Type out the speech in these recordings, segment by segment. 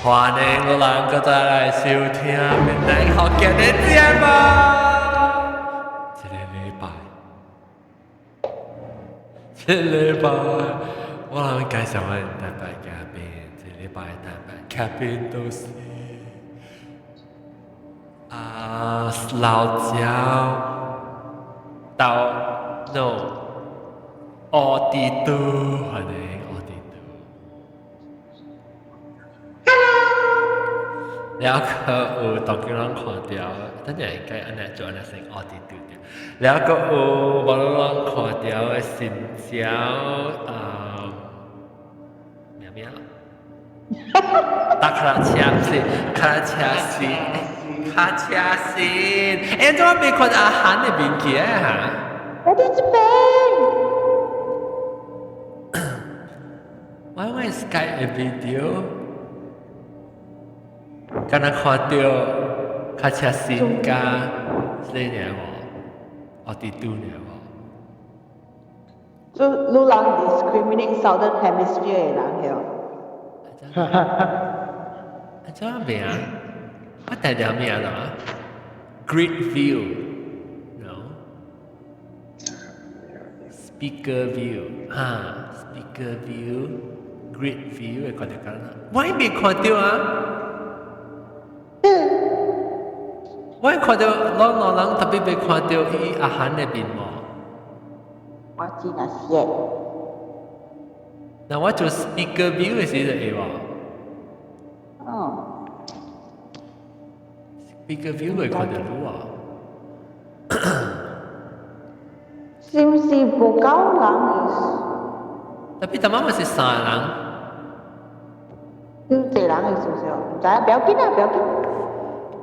歡迎我兩個再來收聽閩南福建的節目。這個禮拜，這禮拜我來介紹阮台北嘉賓，這禮拜台北嘉賓都是啊老焦到 no 奧迪都，歡迎奧迪都。Hello。了個有當今人看到，等陣應該按呢做按呢先奧迪都對。了個有網路人看到的新椒啊，咩咩？搭卡車是卡車線，卡車線。欸，怎麼沒看到阿韓的面起來哈？我佇這邊。我我 Skype 的 video，敢若看到卡車線加這個爾無，奧迪都爾無。就你人 discriminate Southern Hemisphere 的人曉。啊，怎麼名？我帶條名了啊？Grid view，no。Speaker view，哈，speaker view，grid view 會看到敢啦？我未看到啊。我看到攏兩人特別未看到伊阿韓的面無。我知那些。那我做 speaker view 的時就會無？哦。 Speaker view 會看到你啊？是毋是無夠人意思？特別頭仔嘛是三個人。有濟人意思是？毋知，不要緊啊，不要緊。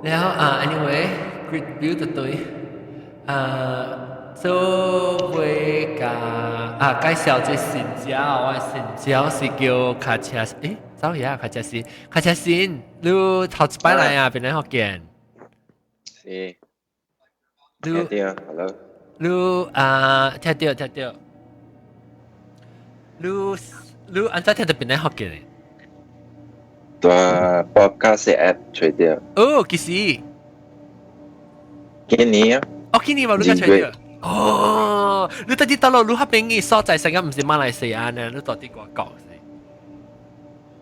了啊，anyway，grid view 就對。啊，做會甲啊介紹這新椒，我新椒是叫卡車，欸，走呀，卡車線，卡車線，你頭一擺來啊，邊來福建？是。你聽到，hello。你啊，聽到聽到。你你按怎聽到邊來福建的？對，podcast app 揣著。哦，幾時？今年啊。哦，今年嘛，你才揣著。哦，你到底到落你彼邊的所在，成個毋是馬來西亞呢？你到底外國是？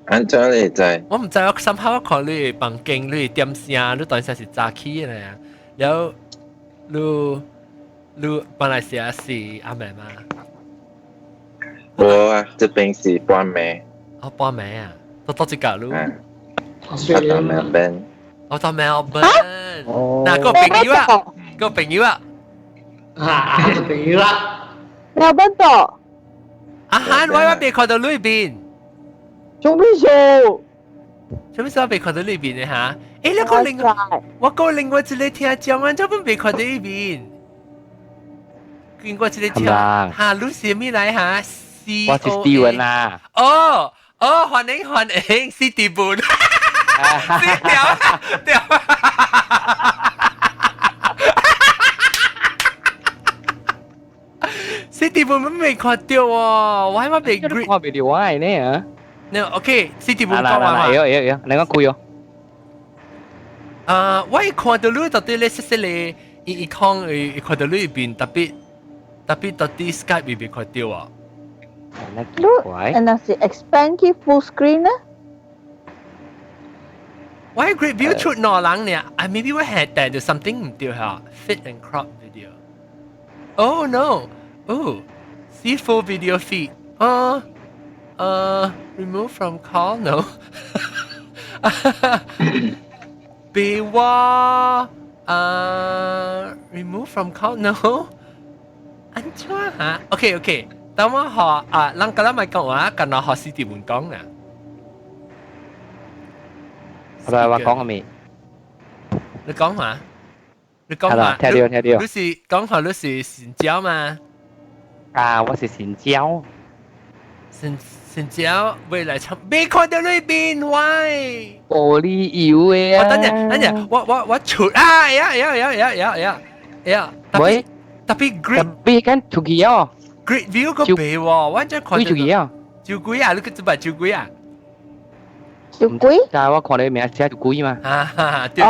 按怎你知？我毋知，我深刻我看你房間，你點聲，你當時是早起的呢。了，你你馬來西亞是暗暝嗎？無啊，這邊是半暝。哦，半暝啊！到倒一角你？我到 Melbourne。我到 Melbourne。嗱，個朋友啊，個朋友啊。啊，個朋友啦。 Melbourne 到。阿韓，我我未看到裏邊。做咩事？做咩事我未看到裏邊的哈？欸，你個另外，我個另外一個聽眾啊，做乜未看到呢邊？見過一個聽，哈，你是咩來哈？C 我是 Steven 啊。哦哦，歡迎歡迎，是 Steven。是掉掉。是 Steven 我未看到喎，我還未看袂到我的呢啊。那 OK，是 Steven 講話嘛？會會會，你講開哦。啊，我一看到你到底咧，細細咧，伊伊講伊看到你邊特別特別到底 Skype 裏邊看到啊。你，那是 expand 去 full screen 呢？我喺 Grid View 出兩人呢，啊，maybe 我係帶到 something 唔對嚇，fit and crop video。Oh no! Oh, see full video feed. Remove from call no. 別話啊，remove from call no。按怎嚇？OK OK，等我學啊，咱今日咪講話，今日學史蒂文講啊。我來我講個未？你講話？你講話？聽到聽到。你是講話？你是新椒嗎？啊，我是新椒。新新椒未來參，未看到裏邊喂。無理由的啊！我等陣等陣，我我我出啊！呀呀呀呀呀呀呀！喂，特別 grid 特別緊出去哦。 Grid view 個白喎，我真看到。出去啊？酒鬼啊！你去做乜酒鬼啊？酒鬼。但係我看你名寫酒鬼嘛。啊，對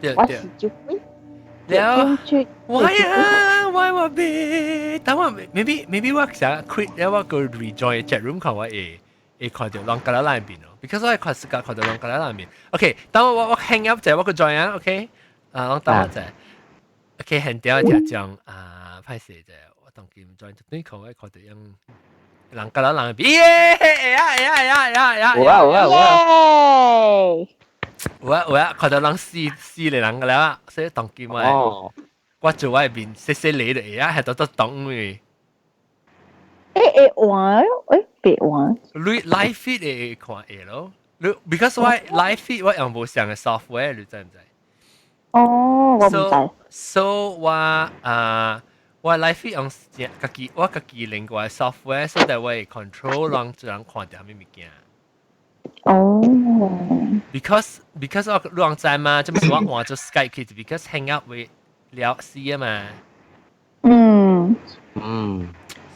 對對對。我是酒鬼。了，why 啊？why 我別？等我 maybe 我想 quit 了，我個 rejoin chat room 看我會看到人家那邊咯，because 我看時間看到人家那邊。OK，等我 hang up 者，我個 join 啊，OK？啊，我等我者。OK，現掉一條講啊，歹勢者，我當今 join 對看我看到樣人家那邊，耶！會啊會啊會啊會啊會啊！有啊有啊有啊！有啊有啊，看到人死死個人個了，所以當今我做我面細細嚟就會啊，係都都懂嘅。會換，別換。你 live feed 會看會咯，你 because 我 live feed 我用無相嘅 software，你知唔知？哦，我唔知。 So 我啊，我 live feed 用家己，我家己另外 software，所以我會 control 讓人看到啥物物件。哦。 Because 我你知嘛，這不是我換做 Skype 去，because hang out 會了死啊嘛。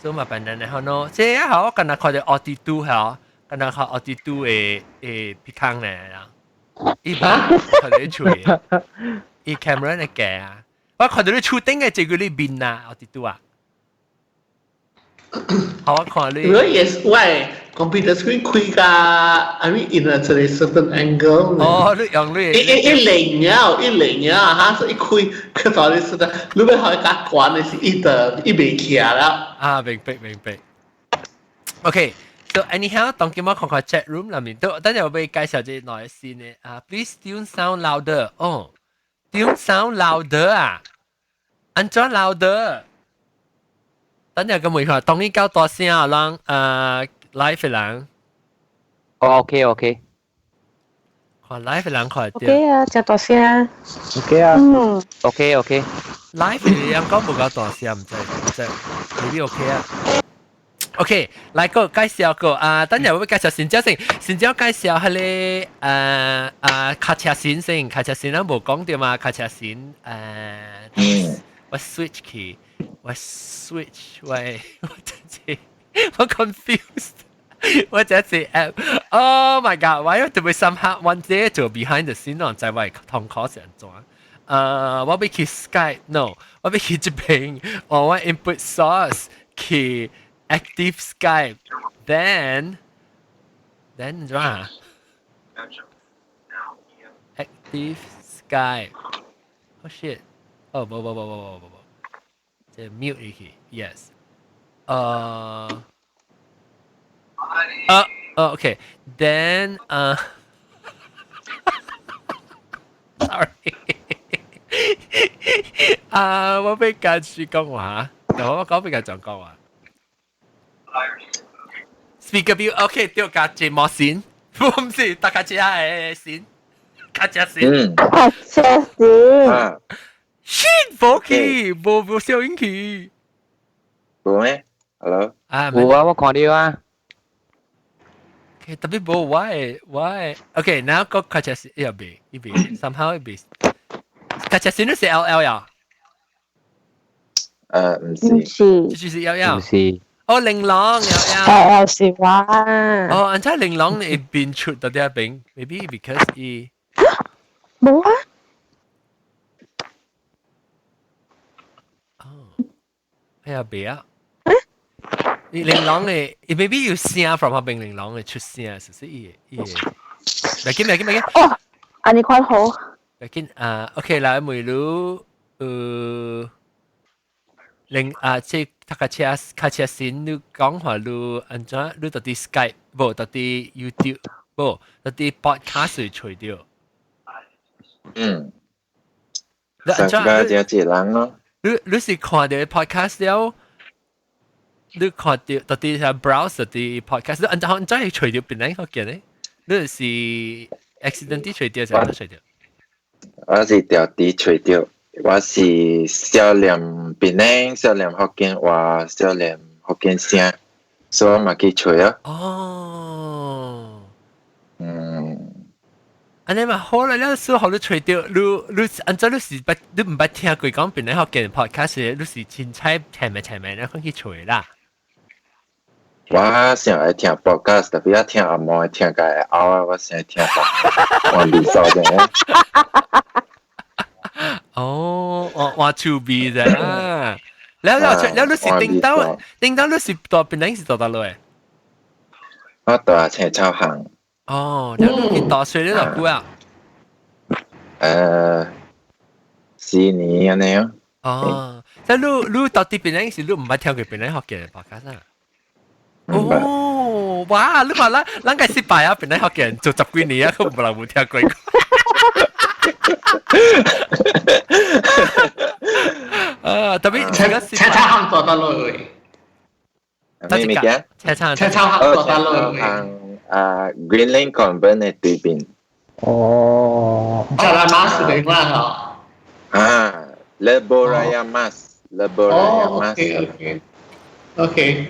所以嘛，笨人然後喏，這一下我今日看到奧迪都嚇，今日看奧迪都的皮康呢，伊把看到你喙，伊 camera 咧鏡啊，我看到你厝頂嘅這個你面啊，奧迪都啊，好我看你。如果 yes，喂，computer screen 開個，I mean in a certain angle。哦，你用你。一零啊，一零啊，哈，是一開，佢到底是的，你要開較關的是一的，一袂起來啦。啊，明白明白。OK，so anyhow，當今我看看 chat room 裏面，都等陣我俾介紹這內先嘅啊，please tune sound louder。哦，tune sound louder 啊，按怎 louder？等陣個問佢，當然較大聲啊，人live 的人。哦，OK OK。看 live 的人看 OK 啊，真大聲。 OK 啊。OK OK。 live 的人講無夠大聲，唔知唔知，maybe OK 啊。OK，來個介紹個啊，等陣我會介紹新招先，新招介紹彼个卡車先先，卡車先咱無講著嘛，卡車先我 switch 去，我 switch 喂，我真是我 confused，我這次 app，Oh my god，我要特別深刻，我這做 behind the scene 喏，在我通考是按怎？我欲去 Skype，no，我欲去這邊，我 input source 去。Active Skype, then 怎啊？Active Skype. Oh shit. 哦，無無無無無無無，這 mute 入去。Yes. Okay. Then sorry. 啊，我欲繼續講話，我講欲繼續講話。Speaker view OK 對，加節目先，唔是大家知下嘅先，加只先。卡車先。啊。 Shit，無去，無消音去。無咩？Hello。啊，有啊，我看到啊。 OK，特別無我的我的，OK，now 個卡車先，伊未，伊未，somehow 伊未。卡車先你是 LL 呀？唔是。唔是。這就是 LL。唔是。哦，玲瓏有有。 L 是我。哦，按怎玲瓏會變出到啲邊？Maybe because 伊。無啊。哦，哎呀，別啊！伊玲瓏的，伊 maybe 有聲 from 嗰邊玲瓏的出聲，是不是？伊伊，袂緊袂緊袂緊。哦，按呢款好。袂緊啊，OK 來，問你，另啊，這讀車卡車先，你講話你按怎？你到底 Skype 無？到底 YouTube 無？到底 podcast 揣著？嗯。上個就一人咯。你是看著 podcast 了？你看著到底係 browse 啲 podcast？你按怎按怎會揣著邊個好見呢？你是 accidentally 揣著，還是揣著？我是調啲揣著。我是少年檳城，少年福建話，少年福建聲，所以我嘛去揣啊。哦。按呢嘛好啦，你說予你揣著，你按怎你是捌你毋捌聽過講檳城福建 podcast，你是凊彩聽咪聽咪，你講去揣啦。我想愛聽 podcast，特別聽阿毛聽個會拗啊，我想聽我離騷嘅。哦，我我趣味啫。了了了，你是頂到頂到你是到檳城是到佗落？我蹛青草巷。哦，了你去大學你偌久啊？4年按呢樣。哦，即係你到佇檳城時，你毋捌聽過檳城福建 podcast 啊？哦，哇！你看咱咱個失敗啊，檳城福建做十幾年啊，閣無人有聽過。啊，特別青青草巷蹛佗落位？咩物件？青草青草巷蹛佗落位？啊，Green Lane Convent 的對面。哦。 Jalan Mas 明啦嗬。啊，Lebuh Raya Mas，Lebuh Raya Mas。 OK OK。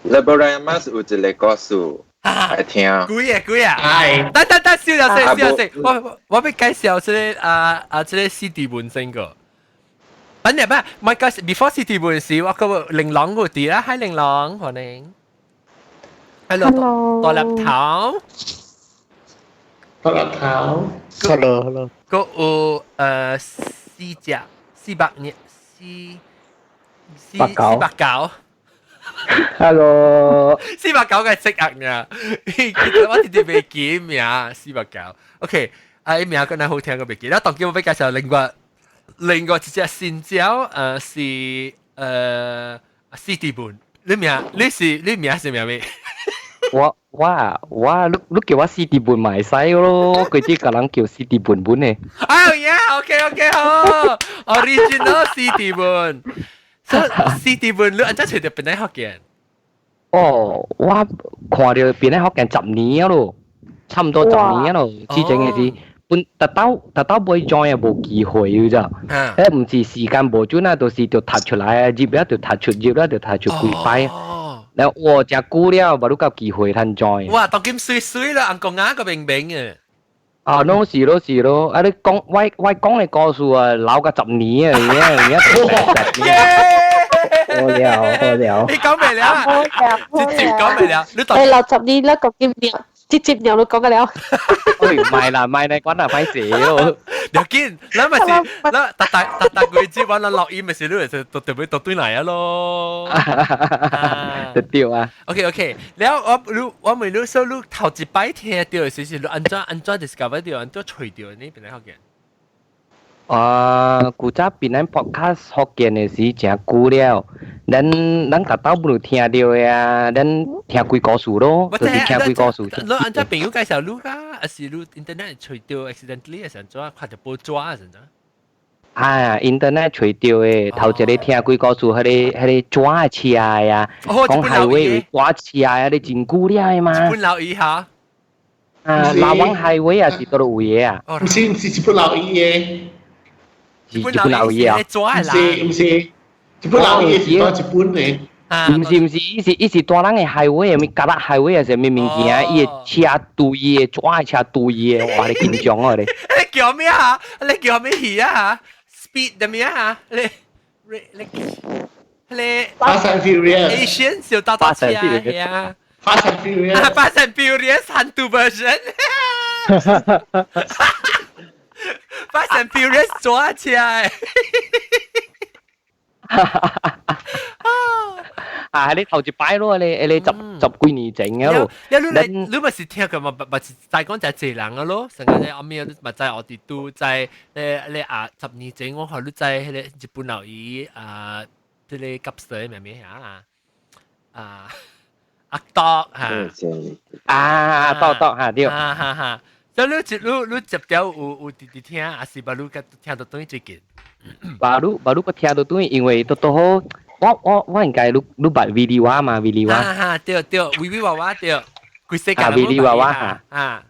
Lebuh Raya Mas 有一個故事，愛聽。幾啊幾啊？係。等等等，笑就笑笑笑，我我欲介紹這個啊啊這個史蒂文先個。本來不，唔係介紹，before 史蒂文時，我個玲瓏嗰啲啦，Hi 玲瓏，歡迎。Hello，大粒頭。大粒頭。 Hello hello。個有四隻四百年四四八九四百九。 Hello， 490嘅識額呢？我直接袂記名，四百九。OK，啊，伊名更加好聽個袂記。แล้ว當今我欲介紹另外另外一隻新招，是史蒂文。你名你是你名是名咩？我我我你你叫我史蒂文嘛會使咯，我規日共人叫史蒂文本的。啊呀，OK OK 好，original 史蒂文。所以史蒂文你按怎揣著檳城福建？哦，我看著檳城福建十年咯，差毋多十年咯。之前的是本特到特到尾 join 也無機會咋，誒毋是時間無準啊，就是就讀出來啊，入了就讀出，入了就讀出幾擺。然後哇，誠久了，無愈夠機會通 join。哇，當今媠媠啦，紅公仔個明明啊！啊，攏是咯是咯，啊你講我我講的故事啊，留甲十年啊，而家十年。好了好了。你講未了啊？直接講未了，你你留十年啦，講今年直接尿都講個了。喂，唔係啦，唔係你講啦，歹勢咯。要緊，咱咪是，咱逐逐逐逐月節我咱錄音咪是你就特別讀對來啊咯。對對啊。 OK OK，了我你我問你說你頭一擺聽著時是你按怎按怎 discover 著按怎揣著呢？檳城福建？啊，古早檳城 podcast 福建的時誠久了，咱咱逐兜本有聽著的啊，咱聽鬼故事咯，就是聽鬼故事。你按怎朋友介紹你噶，還是你 internet 揣著 accidentally 還是按怎看著報紙還是按怎？啊，internet 揣著的，頭一個聽鬼故事，彼個彼個紙的車的啊，講 highway 有紙車啊，你真久了的嘛。日本老伊哈？啊，老王 highway 也是佗落位的啊？毋是毋是日本老伊的。是日本老伊啊？毋是毋是，日本老伊是蹛日本的。毋是毋是，伊是伊是大人的 highway，物咖啦 highway 還是啥物物件？伊的車隊的，紙的車隊的，哇！你緊張哦你。你叫咩啊？你叫咩戲啊？Speed 的咩啊？你你你你。 Fast and Furious。 Asian 小大大車啊！Fast and Furious。 Fast and Furious hantu version。Fast and Furious 抓車。啊！你頭一擺咯，你你十十幾年前嘅咯。你你你咪是聽過嘛？咪是在講就係濟人嘅咯。成個你後面咪在我哋都在你你啊十年前我看你在彼個日本老姨啊，這個急水咩咩啊啊阿多嚇啊多多嚇對。哈哈哈！所以你你你接掉有有直直聽，還是把你聽到轉最近？把你把你個聽到轉，因為都都好。我我我應該你你捌維利娃嘛？維利娃。哈哈，對對，維維娃娃對，規世界。啊，維利娃娃哈。啊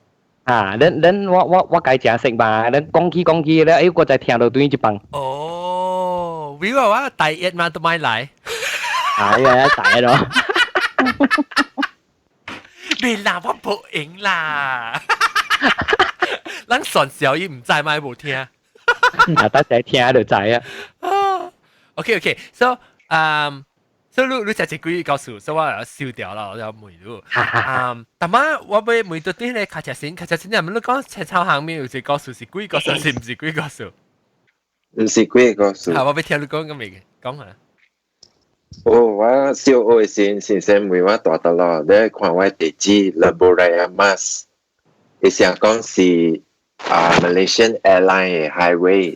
啊，恁恁我我我該誠識嘛？恁講起講起咧，哎，我才聽到轉一放。哦，維娃娃第一嘛都買來。係啊，第一咯。別啦，我報應啦。咱算小伊毋知嘛，無聽。啊，等陣聽就知啊。 OK OK，so 所以你食一鬼故事，所以我燒掉啦，我就問你。啊，但係我欲問到對咧，卡車先，卡車先，你講青草巷面有一個故事是鬼故事，是毋是鬼故事？毋是鬼故事。係我欲聽你講咁未講下。哦，我小學時先生問我蹛佗落，你看我地址 Lebuh Raya Mas，伊想講是啊 Malaysian Airline 的 highway。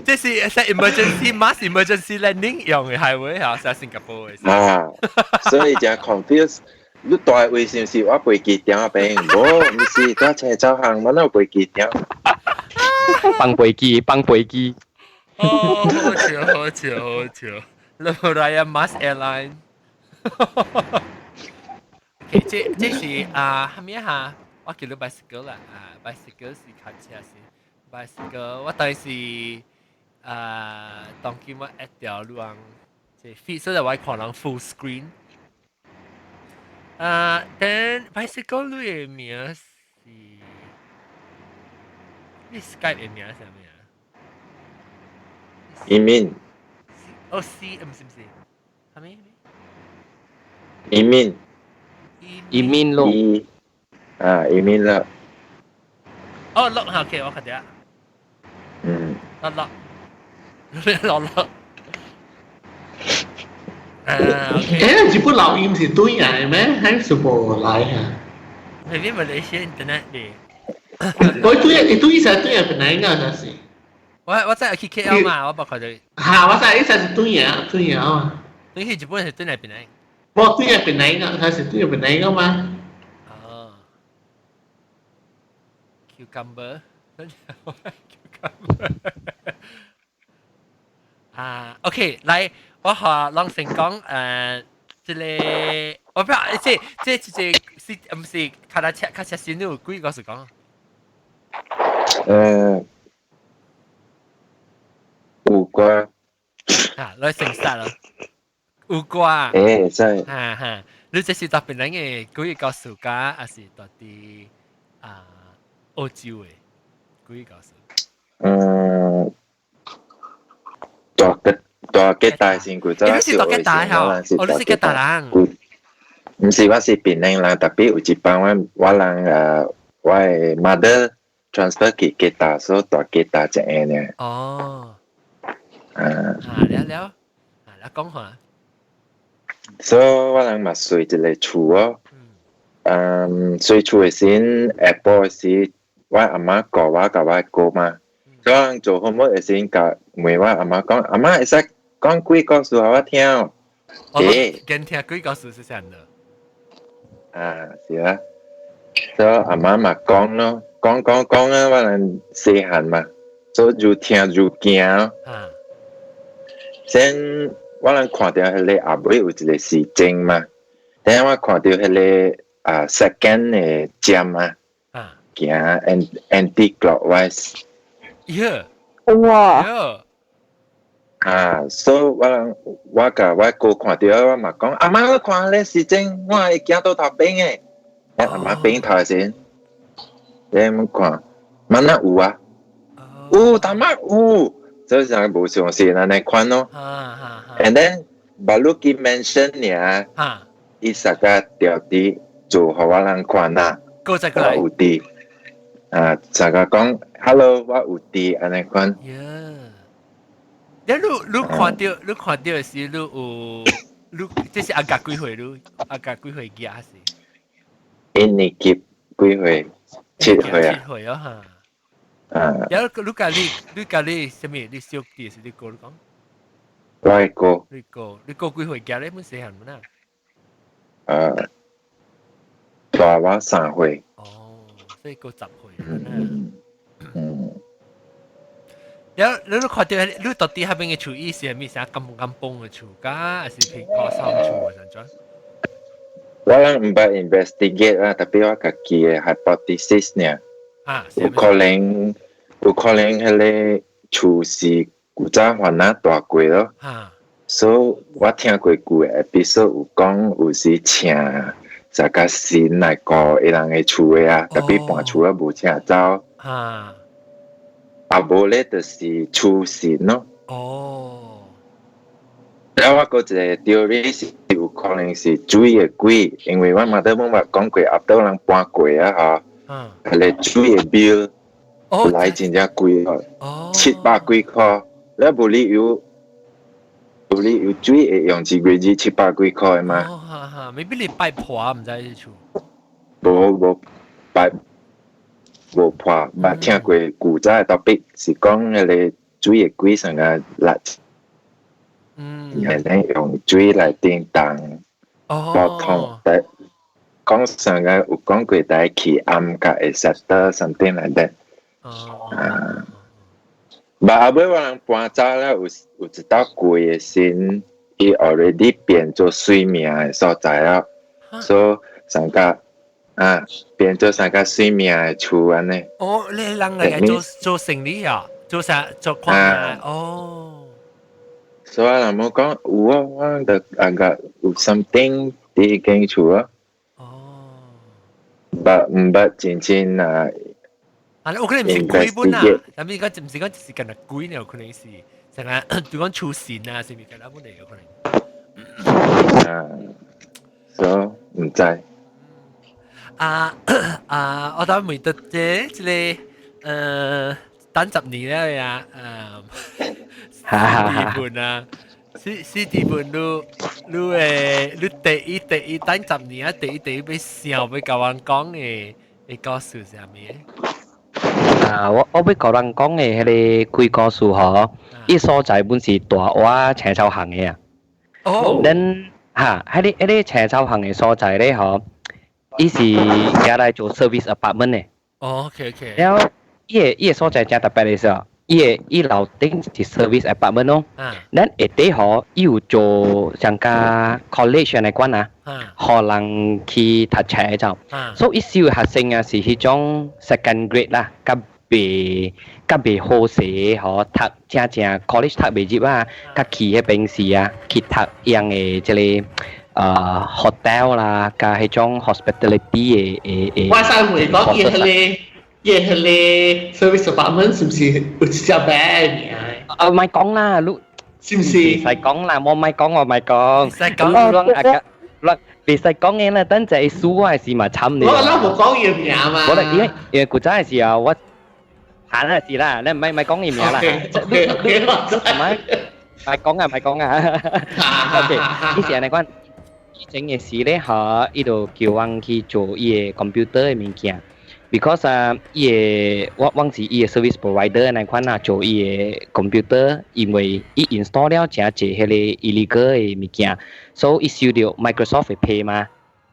這是係 emergency mass emergency landing 用的 highway 嚇，喺新加坡的。啊，所以誠 confuse。你蹛的位是毋是我飛機場邊？無，毋是，蹛青草巷，我哪有飛機場？放飛機，放飛機。哦，好笑，好笑，好笑。Lebuh Raya Mas Airline。這是啊，啥物哈？我叫你 bicycle 啦，啊，bicycle 是卡車是 bicycle，我當時啊，當今我一條路上，這 feed 所以我看人 full screen。啊，then bicycle 你的名是，你 Skype 的名是啥物啊？移民。哦，C，毋是毋是，啥物？移民。移民咯。啊，移民啦。哦，落，OK，我看到。嗯。落落，落落。啊，OK。誒，日本老音是對來咩？還是無來啊？Maybe Malaysia internet 咧。我對，對是對本來應該就是。我真係去 KL 嘛，我冇看到。嚇！我知，伊是對啊，對啊嘛。你去日本是對來邊來？無對來邊來個，佢是對來邊來個嘛。哦。Cucumber，cucumber。啊，OK，來，我予攏先講，這個我不要，這是毋是卡達車卡車先有幾個是講？有歌。啊，來先殺咯。有歌。欸，真。哈哈，你這是蹛檳城的鬼故事家，還是蹛佇啊澳洲的鬼故事？嗯，蹛個蹛吉打先，古早你是蹛吉打吼？哦，你是吉打人。毋是，我是檳城人，特別有一擺我人我的 mother transfer 去吉打，所以蹛吉打一下爾。哦。啊。啊，了了，啊，來講下。所以我人嘛睡一个厝哦。嗯，睡厝的時，下晡的時，我阿媽顧我佮我哥嘛。所以我人做 homework 的時，共問我阿媽講，阿媽會使講鬼故事予我聽。哦，跟聽鬼故事是啥的？啊，是啊。所以阿媽嘛講咯，講講講啊，我人細漢嘛，所以愈聽愈驚。啊。先我人看著彼个後尾有一個時鐘嘛，等下我看著彼个啊 second 的針啊，行 anti clockwise。耶！哇！啊，所以我人我共我哥看著，我嘛講阿媽，你看咧時鐘，我會行倒頭邊的。阿媽變頭先，你們看，嘛哪有啊？有，他媽有，就是無相信按呢款咯。And then，baru 佢 mention 爾，伊實個調佇做予我人看啦。閣再過來。我有佇，啊，實個講，Hello，我有佇按呢款。 Yeah。你看著的時，你有，你這是阿甲幾歲？你阿甲幾歲囝是？一年級幾歲？7歲啊。7歲啊哈。啊。然後你佮你啥物？你小弟是你哥你講？我的哥。你哥，你哥幾歲囝咧？本細漢無呐？大我3歲。哦，所以閣10歲。嗯嗯。然後你看著你蹛佇彼邊的厝，伊是啥物？啥甘甘榜的厝，敢還是蘋果桑厝啊？怎怎？我人毋捌 investigate 啦，特別我家己的 hypothesis 爾。啊，有可能彼个厝是古早番仔蹛過咯。所以我聽過舊的 episode 有講有時請啥個神來顧伊人的厝的啊，特別搬厝啊無請走。啊無咧就是厝神咯。了我閣一個 theory 是有可能是水的鬼，因為我媽都冇捌講過，後頭人搬過啊吼，彼個水的 bill 來真正貴哦，700幾箍，了無理由，無理由水會用一個月七百幾箍的嘛？哦，哈哈，maybe 你拜破毋知厝。無無拜無破，捌聽過古早的 topic 是講彼個水的鬼上個辣。係咧用水來叮當，溝通，但講上個有講過帶去暗甲會 settle something like that。啊，但後尾我人搬走了，有一道舊的神，伊 already 變做水命的所在了，所以上個啊變做上個水命的厝按呢。哦，你人來做做生理啊，做啥做看啊？哦。所以人冇講有啊，我就啊個有 something 佇彼間厝啊。捌毋捌真真啊？啊，我可能毋是鬼本啊，但係而家毋是講是干焦鬼呢，有可能是成日對講出神啊，是咪干焦本嚟有可能？啊，所以毋知。啊啊！我等問到這個等10年了呀，四本啊，四四弟本你你誒，你第一第一等十年啊，第一第一欲想欲共阮講的的故事是啥物？啊，我我欲共人講的彼個鬼故事吼，伊所在本是大窩青草巷的啊。咱哈，彼個青草巷的所在咧吼，伊是舉來做 service apartment 的。哦，OK。了，伊個所在誠特別的是，伊個伊樓頂是 service apartment 咯。咱下底吼，伊有做像甲 college 按呢款啊，予人去讀冊就。所以伊收學生啊是彼種 second grade 啦，較袂較袂好勢吼，讀正正 college 讀袂入啊，較去彼邊時啊，去讀樣的這個hotel 啦，佮彼種 hospitality 的的的。我想問講伊彼個伊彼個 service apartment 是毋是有一隻名名？啊，唔係講啦，你是毋是？使講啦，我唔係講，我唔係講。使講。啊，你袂使講嘅啦，等陣輸我係是嘛慘你。我我無講伊名嘛。我因為因為古早嘅時候我行啦是啦，你唔係唔係講伊名啦。 OK，唔係唔係講啊，唔係講啊。OK，以前嚟講，以前嘅時咧，嚇，伊就叫阮去做伊個 computer 嘅物件。because 啊，伊個我我是伊個 service provider 按呢款啊，做伊個 computer，因為伊 install 了誠濟彼個 illegal 嘅物件，所以伊收著 Microsoft 會批嘛。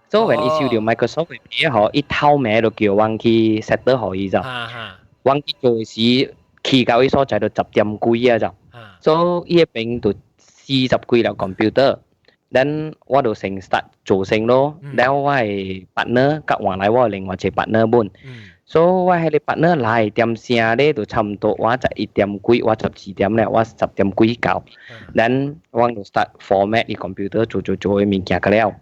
所以 when 伊收著 Microsoft 會批吼，伊透暝就叫阮去 settle 予伊就。阮去做時，去到伊所在就10點幾啊就。所以伊彼邊就40幾粒 computer。then 我就先 start 做先咯，然後我的 partner 佮換來我另外一個 partner 本，所以我彼個 partner 來點聲咧就差唔多我11點幾，我12點咧，我10點幾到，then 我就 start format 伊 computer 做做做的物件個了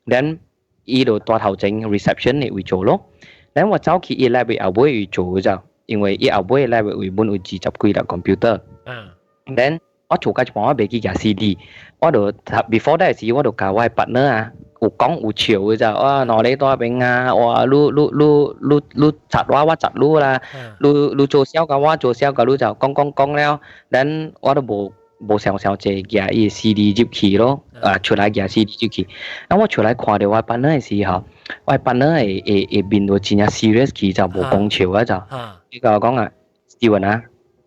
，then 伊就蹛頭前 reception 的位做咯，then 我走去伊內面後尾位做就，因為伊後尾內面位本有20幾粒 computer，then 我做到一半我袂記夾 CD，我就 before that 時我就共我的 partner 啊，有講有笑的咋，哇，兩個蹛邊啊，哇，你你你你你窒我，我窒你啦，你你做痟共我做痟共你就講講講了，then 我都無無想想濟夾伊 CD 入去咯，啊出來夾 CD 入去，啊我出來看著我 partner 的時候，我 partner 會會會面就真正 serious 去就無講笑啊就，伊共我講啊，Steven 啊，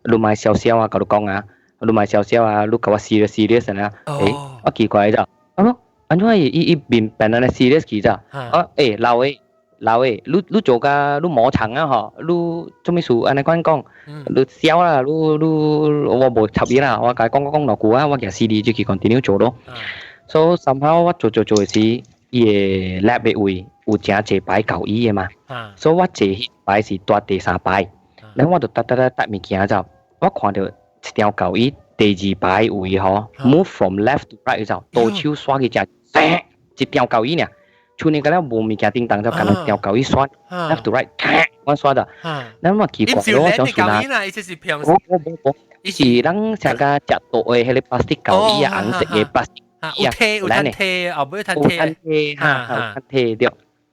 你莫笑笑啊，共你講啊。你莫笑笑啊，你共我 serious serious 啊，欸，我奇怪就，啊，按怎伊伊伊面變按呢 serious 去咋？啊，欸，老的老的，你你做甲你無長啊吼，你做咩事按呢款講？你痟啦，你你我無插伊啦，我共伊講講講兩句啊，我夾 CD 就去 continue 做咯。所以 somehow 我做做做的時，伊的 lab 的位有誠濟排交椅的嘛，所以我坐彼排是蹛第三排，然後我就搭搭搭搭物件就，我看著一張交椅第二排位吼，move from left to right 就刀手刷去食，一張交椅爾，剩呢個了無物件叮當就干焦一張交椅刷 left to right，我刷的。咱嘛奇怪咯，我想算啦。我我無無，伊是咱成個食到的彼個 plastic 膠椅啊，紅色的 plastic 椅啊，有貼有趁貼，後尾趁貼，有趁貼哈，有趁貼對。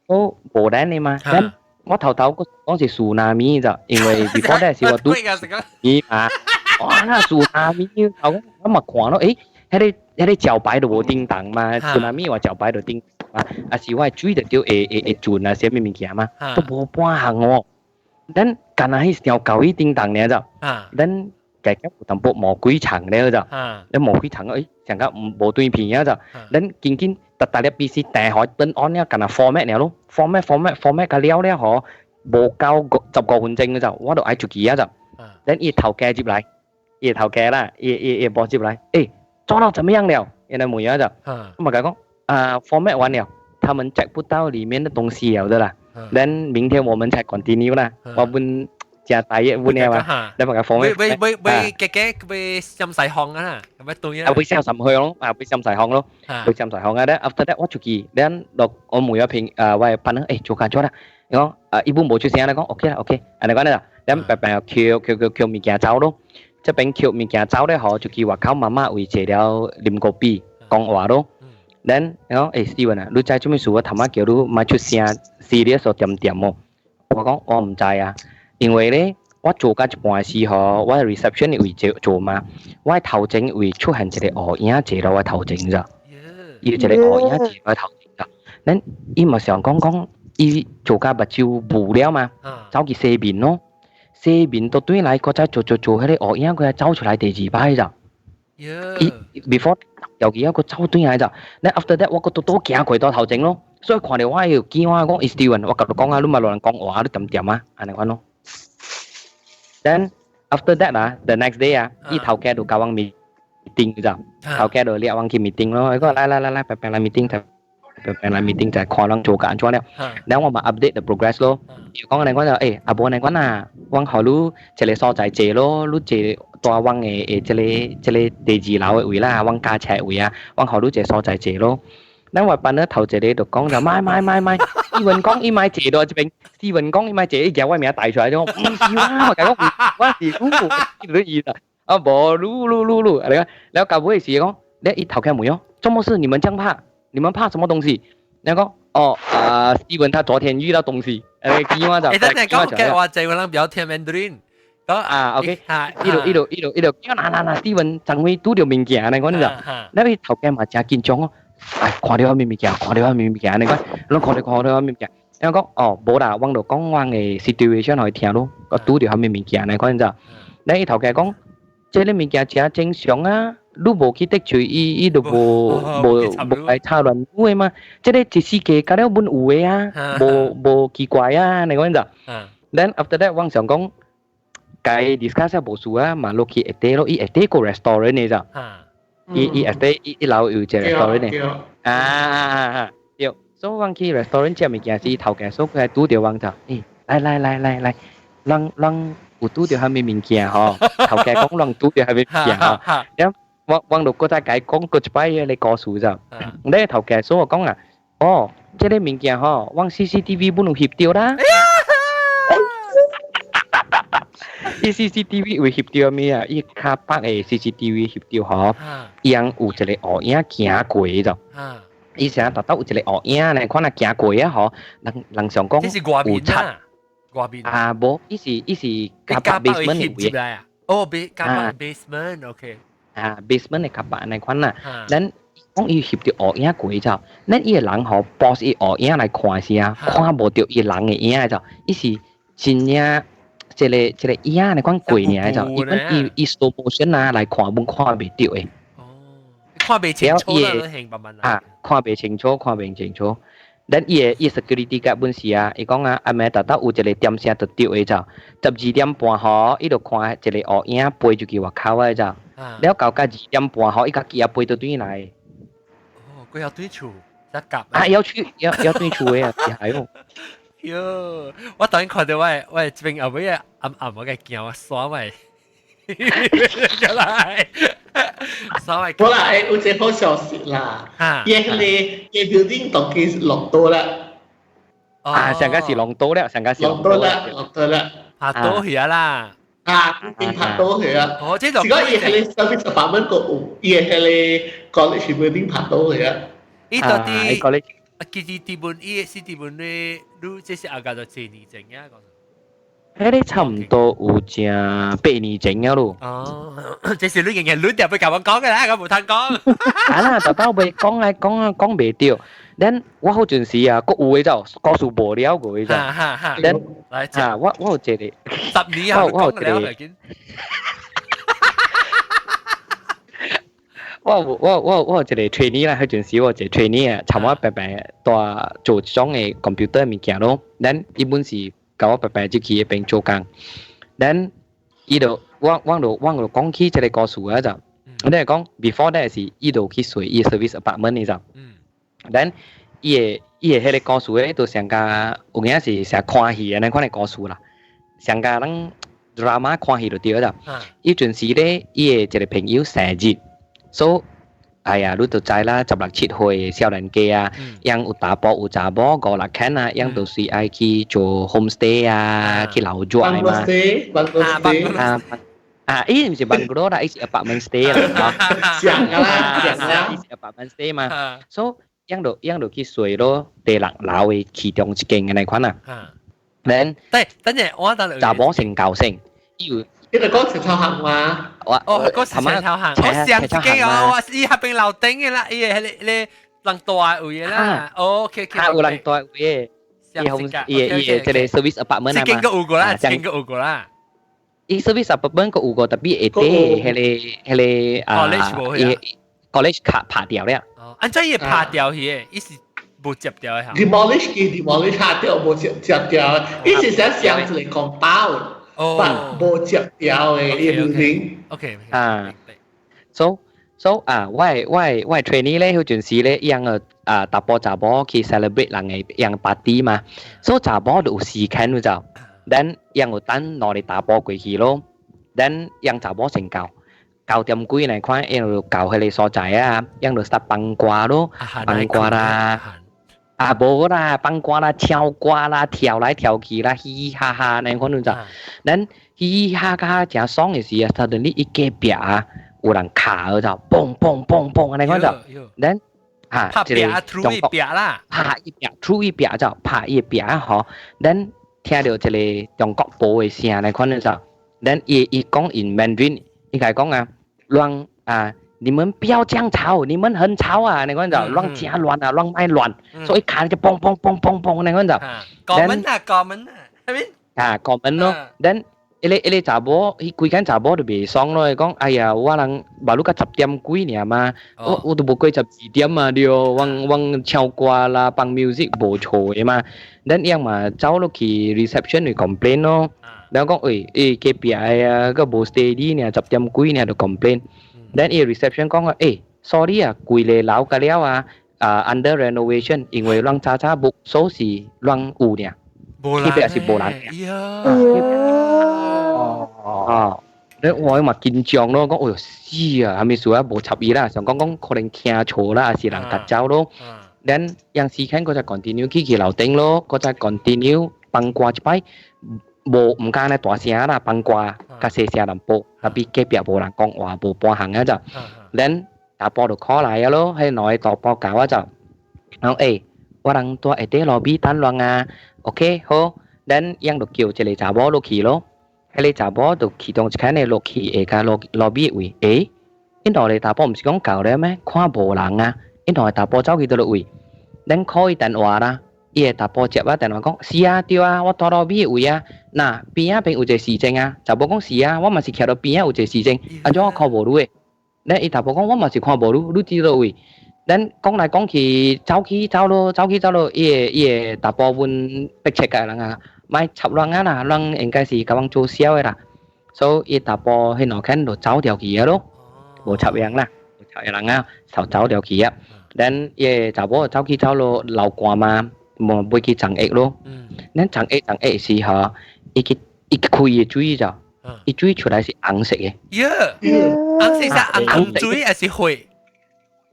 我無咱的嘛，咱我頭頭講是 tsunami 咋，因為 before that 是我拄伊嘛，哇那 tsunami，頭我嘛看咯，欸，彼個招牌都無叮當嘛，tsunami 話招牌都叮嘛，啊是我水就著會轉啊，啥物物件嘛，都無半項哦。咱干焦彼條舊椅叮當爾咋，咱加減有淡薄魔鬼層了咋，咱魔鬼層欸，成個無斷片啊咋，咱緊緊逐逐粒 PC 訂好轉 on 了，干焦 format 爾咯，format format format 甲了了吼，無夠15分鐘咋，我就愛出去啊咋，咱伊頭家入來，伊頭家啦，伊伊伊 boss 入來，欸，做到怎麼樣了？原來問啊咋，我嘛共講啊 format 完了，他們 check 不到裡面的東西了的啦。then 明天我們才 continue 啦，我本真大嘢本嘅嘛，你咪個放咩？會會會嘅嘅會滲細項啊，咁樣對啊。啊，會滲細項咯，啊，會滲細項咯，會滲細項啊。咧 after that 我出去，then 落我每一片啊，我班人誒做緊做啦，伊講啊，伊本無出聲咧，講 OK 啦 OK，按呢講咧，咱白白抾抾抾抾物件走咯，這邊抾物件走咧，吼，就去外口媽媽為坐了啉咖啡講話咯。then 伊講誒 Steven 啊，你知做咩事？我頭仔叫你莫出聲，serious 點點哦。我講我毋知啊，因為咧我做到一半時吼，我 reception 的位做做嘛，我頭前位出現一個烏影坐落我頭前咋，伊一個烏影坐我頭前咋。咱伊嘛想講講，伊做到目睭霧了嘛，走去洗面咯，洗面都轉來，閣再做做做，彼個烏影閣走出來第二擺咋。伊 before 尤其一個走轉來咋，then after that 我閣拄拄行過到頭前咯，所以看到我又見我講 Steven，我共你講啊，你嘛亂講話，你恬恬啊，按呢款咯。Then after that 啊，the next day 啊，伊頭家就共阮 meeting 咋，頭家就掠阮去 meeting 咯，伊講來來來來，白白來 meeting 就白白來 meeting 就看阮做甲按怎了。然後我嘛 update the progress 咯，伊講按呢款就欸，啊無按呢款啊，阮予你一個所在坐咯，你坐蹛阮的的這個這個第二樓的位啦，阮駕車位啊，阮予你一個所在坐咯。咱我班咧頭一個就講就莫莫莫莫，伊文講伊莫坐到這邊，伊文講伊莫坐，伊舉我名帶出來就講毋是我，我共講我是你，你意啦，啊無你你你你，啊你講，了到尾時講，你伊頭家問哦，做麼事你們這樣怕？你們怕什麼東西？你講哦，啊，Steven 他昨天遇到東西，誒，見我就，欸，等陣講嘅話就我人比較聽 Mandarin。啊，OK，一路一路一路一路，嗱嗱嗱，Steven 昨昏拄著物件，你講你就，你伊頭家嘛真緊張哦。哎，看到啥物物件，看到啥物物件，你講，攏看到看到啥物物件，伊講哦，無啦，阮就講阮的 situation 予伊聽咯，我拄著啥物物件，你講你知？你伊頭家講，這个物件誠正常啊，你無去得罪伊，伊就無無無來插亂你的嘛。這个一世界甲了阮有的啊，無無奇怪啊，你講你知？Then after that，阮想講，共伊 discuss 無事啊，嘛落去下底咯，伊下底個 restaurant 的咋？伊伊下底一一樓有一個 restaurant 的，啊啊啊對，所以阮去 restaurant 食物件時，頭家所佢拄著阮就，欸，來來來來來，咱咱有拄著啥物物件吼？頭家講咱拄著啥物物件吼？了我阮就閣再共伊講閣一擺彼個故事咋？你頭家所講啊，哦，這个物件吼，阮 CCTV 本有翕著啦。伊 CCTV 會翕著咩啊？伊 car park 的 CCTV 翕著吼，伊人有一個烏影行過就，伊成日特登有一個烏影咧，看若行過啊吼，人人想講有賊外面啊，無，伊是伊是 car park basement 的位啊，哦，car park basement，OK，啊，basement 的 car park 按呢款啦，咱講伊翕著烏影過就，咱伊個人吼，pause 伊烏影來看時啊，看無著伊人的影就，伊是真正。這个這个影按呢款過爾就，伊本伊伊 slow motion 啊來看，阮看袂著的。哦，看袂清楚啦，啊，看袂清楚，看袂清楚。咱伊的伊 security guard 本是啊，伊講啊，暗暝特特有一個點聲就著的就，12點半吼，伊就看一個烏影飛出去外口的就，了到到2點半吼，伊家己也飛倒轉來。哦，佢要轉厝，才夾。啊，要去要要轉厝的啊，係哦。喲，我當然看到我我這邊後尾暗暗我嘅驚我刷我，過來，刷我。好啦，欸，有一個好消息啦，伊彼个伊 building 當機落多啦。啊，上個是龍島了，上個是龍島啦，龍島啦，拍島去啊啦。啊，變拍島去啊。哦，這就是講伊係個 service apartment 個有，伊係個 college building 拍島去啊。伊到底 college 其實地本伊是地本咧，你這是阿家就幾年前啊？迄個差唔多有成8年前啊咯。哦，這是你日日你特別甲我講嘅啦，我無通講。啊啦，特到尾講來講啊講袂著，咱我好陣時啊，閣有的就故事無了過的就。哈哈哈。咱啊，我有一個 10年啊，我有一個。我有一個 trainee 啦，彼陣時我有一個 trainee 啊，尋我白白帶做一種的 computer 物件咯。咱伊本是共我白白入去彼邊做工，咱伊就我就講起這個故事啊就，我咧講 before that 是伊就去隨伊 service apartment 呢就，咱伊的彼個故事咧，就上加有影是成看戲按呢款的故事啦，上加咱 drama 看戲就對啦。伊陣時咧，伊的一個朋友生日。所以，哎呀，你都知啦，16、17歲少年家啊，樣有查埔有查某五六間啊，樣就是愛去做 homestay 啊，去留住嘛。 bungalow 啊，伊毋是 bungalow 啦，伊是 apartment stay 啦。上啦，上啦，伊是 apartment stay 嘛。所以，樣就去睡咯，第六樓的其中一間按呢款啊。then 對，等陣我等查某先交先，伊有。你就講斜頭行嘛？我哦，講斜頭行，我上一間哦，我伊下邊樓頂的啦，伊個迄個咧人大位的啦。OK OK。啊，有人大位的，伊紅伊個這個 service apartment 啊嘛。這間閣有過啦，這間閣有過啦。伊 service apartment 閣有過，特別下底彼個啊，伊 college 卡拍掉了。哦，按怎伊會拍掉去的？伊是無接掉的哈。 demolish 佢 demolish 下掉無接接掉，伊是想上一個 compound。哦，無接掉的伊 building。 OK。啊，so 啊，我的 trainee 咧，彼陣時咧，伊樣個啊，查埔查某去 celebrate 人的樣 party 嘛，所以查某就有時間就，then 樣有等兩個查埔過去咯，then 樣查某先到，9點幾來看，樣就到彼個所在啊，樣就 start 放歌咯，放歌啦。啊，無啦，放歌啦，唱歌啦，跳來跳去啦，嘻嘻哈哈，那款就，咱嘻嘻哈哈誠爽的時啊，突然你一隔壁啊，有人敲就，嘣嘣嘣嘣，按呢款就，咱啊，拍壁中國啦，拍一壁，出一壁就，拍一壁吼，咱聽著一个中國報的聲，那款就，咱伊伊講 in Mandarin，伊共講啊，亂啊。你們不要這樣吵，你們很吵啊！那個就亂加亂啊，亂賣亂，所以看就嘣嘣嘣嘣嘣那個就。過門啊，過門啊，係咪？啊，過門咯。then 一個一個查某，彼規間查某就袂爽咯，伊講哎呀，我人馬路到10點幾爾嘛，我都無過12點啊，對，我唱歌啦，放 music 無錯的嘛。then 伊嘛走落去 reception 去 complain 咯，然後講喂，欸隔壁的啊，閣無 steady 爾，10點幾爾就 complain。then 伊 reception 講啊，欸，sorry 啊，規个樓甲了啊，啊 under renovation，因為咱早早 book 所是咱有爾，彼邊是無人。哦，你我嘛緊張咯，講哎喲死啊，啥物事啊，無插伊啦，想講講可能聽錯啦，還是人夾走咯。then 樣時間閣再 continue 去去樓頂咯，閣再 continue 放歌一擺，無毋敢咧大聲啦，放歌較細聲淡薄，特別隔壁無人講話，無半項啊就，then 查埔就 call 來啊咯，彼兩个查埔到啊就，講欸，我人蹛下底 lobby 等人啊，OK 好，then 樣就叫一个查某落去咯，彼个查某就其中一間的落去下跤 lobby 位，欸，𪜶兩个查埔毋是講到了咩？看無人啊，𪜶兩个查埔走去佗落位，咱 call 伊電話啦。伊個查埔接我電話講，是啊，對啊，我蹛 lobby 位啊，若邊仔邊有一個時鐘啊，查某講是啊，我嘛是徛佇邊仔有一個時鐘，按怎我看無你的？咧伊查埔講我嘛是看無你，你佇佗位？咱講來講去，走去走落，走去走落，伊個查埔阮逼切個人啊，莫插人啊啦，人應該是共阮做痟的啦，所以伊查埔彼兩間就走掉去啊咯，無插人啦，無插人啊，就走掉去啊。咱伊個查某走去走落流汗嘛。無買去送液咯，咱送液送液時候，伊去伊開的水就，伊水出來是紅色的。耶，紅色是紅水還是血？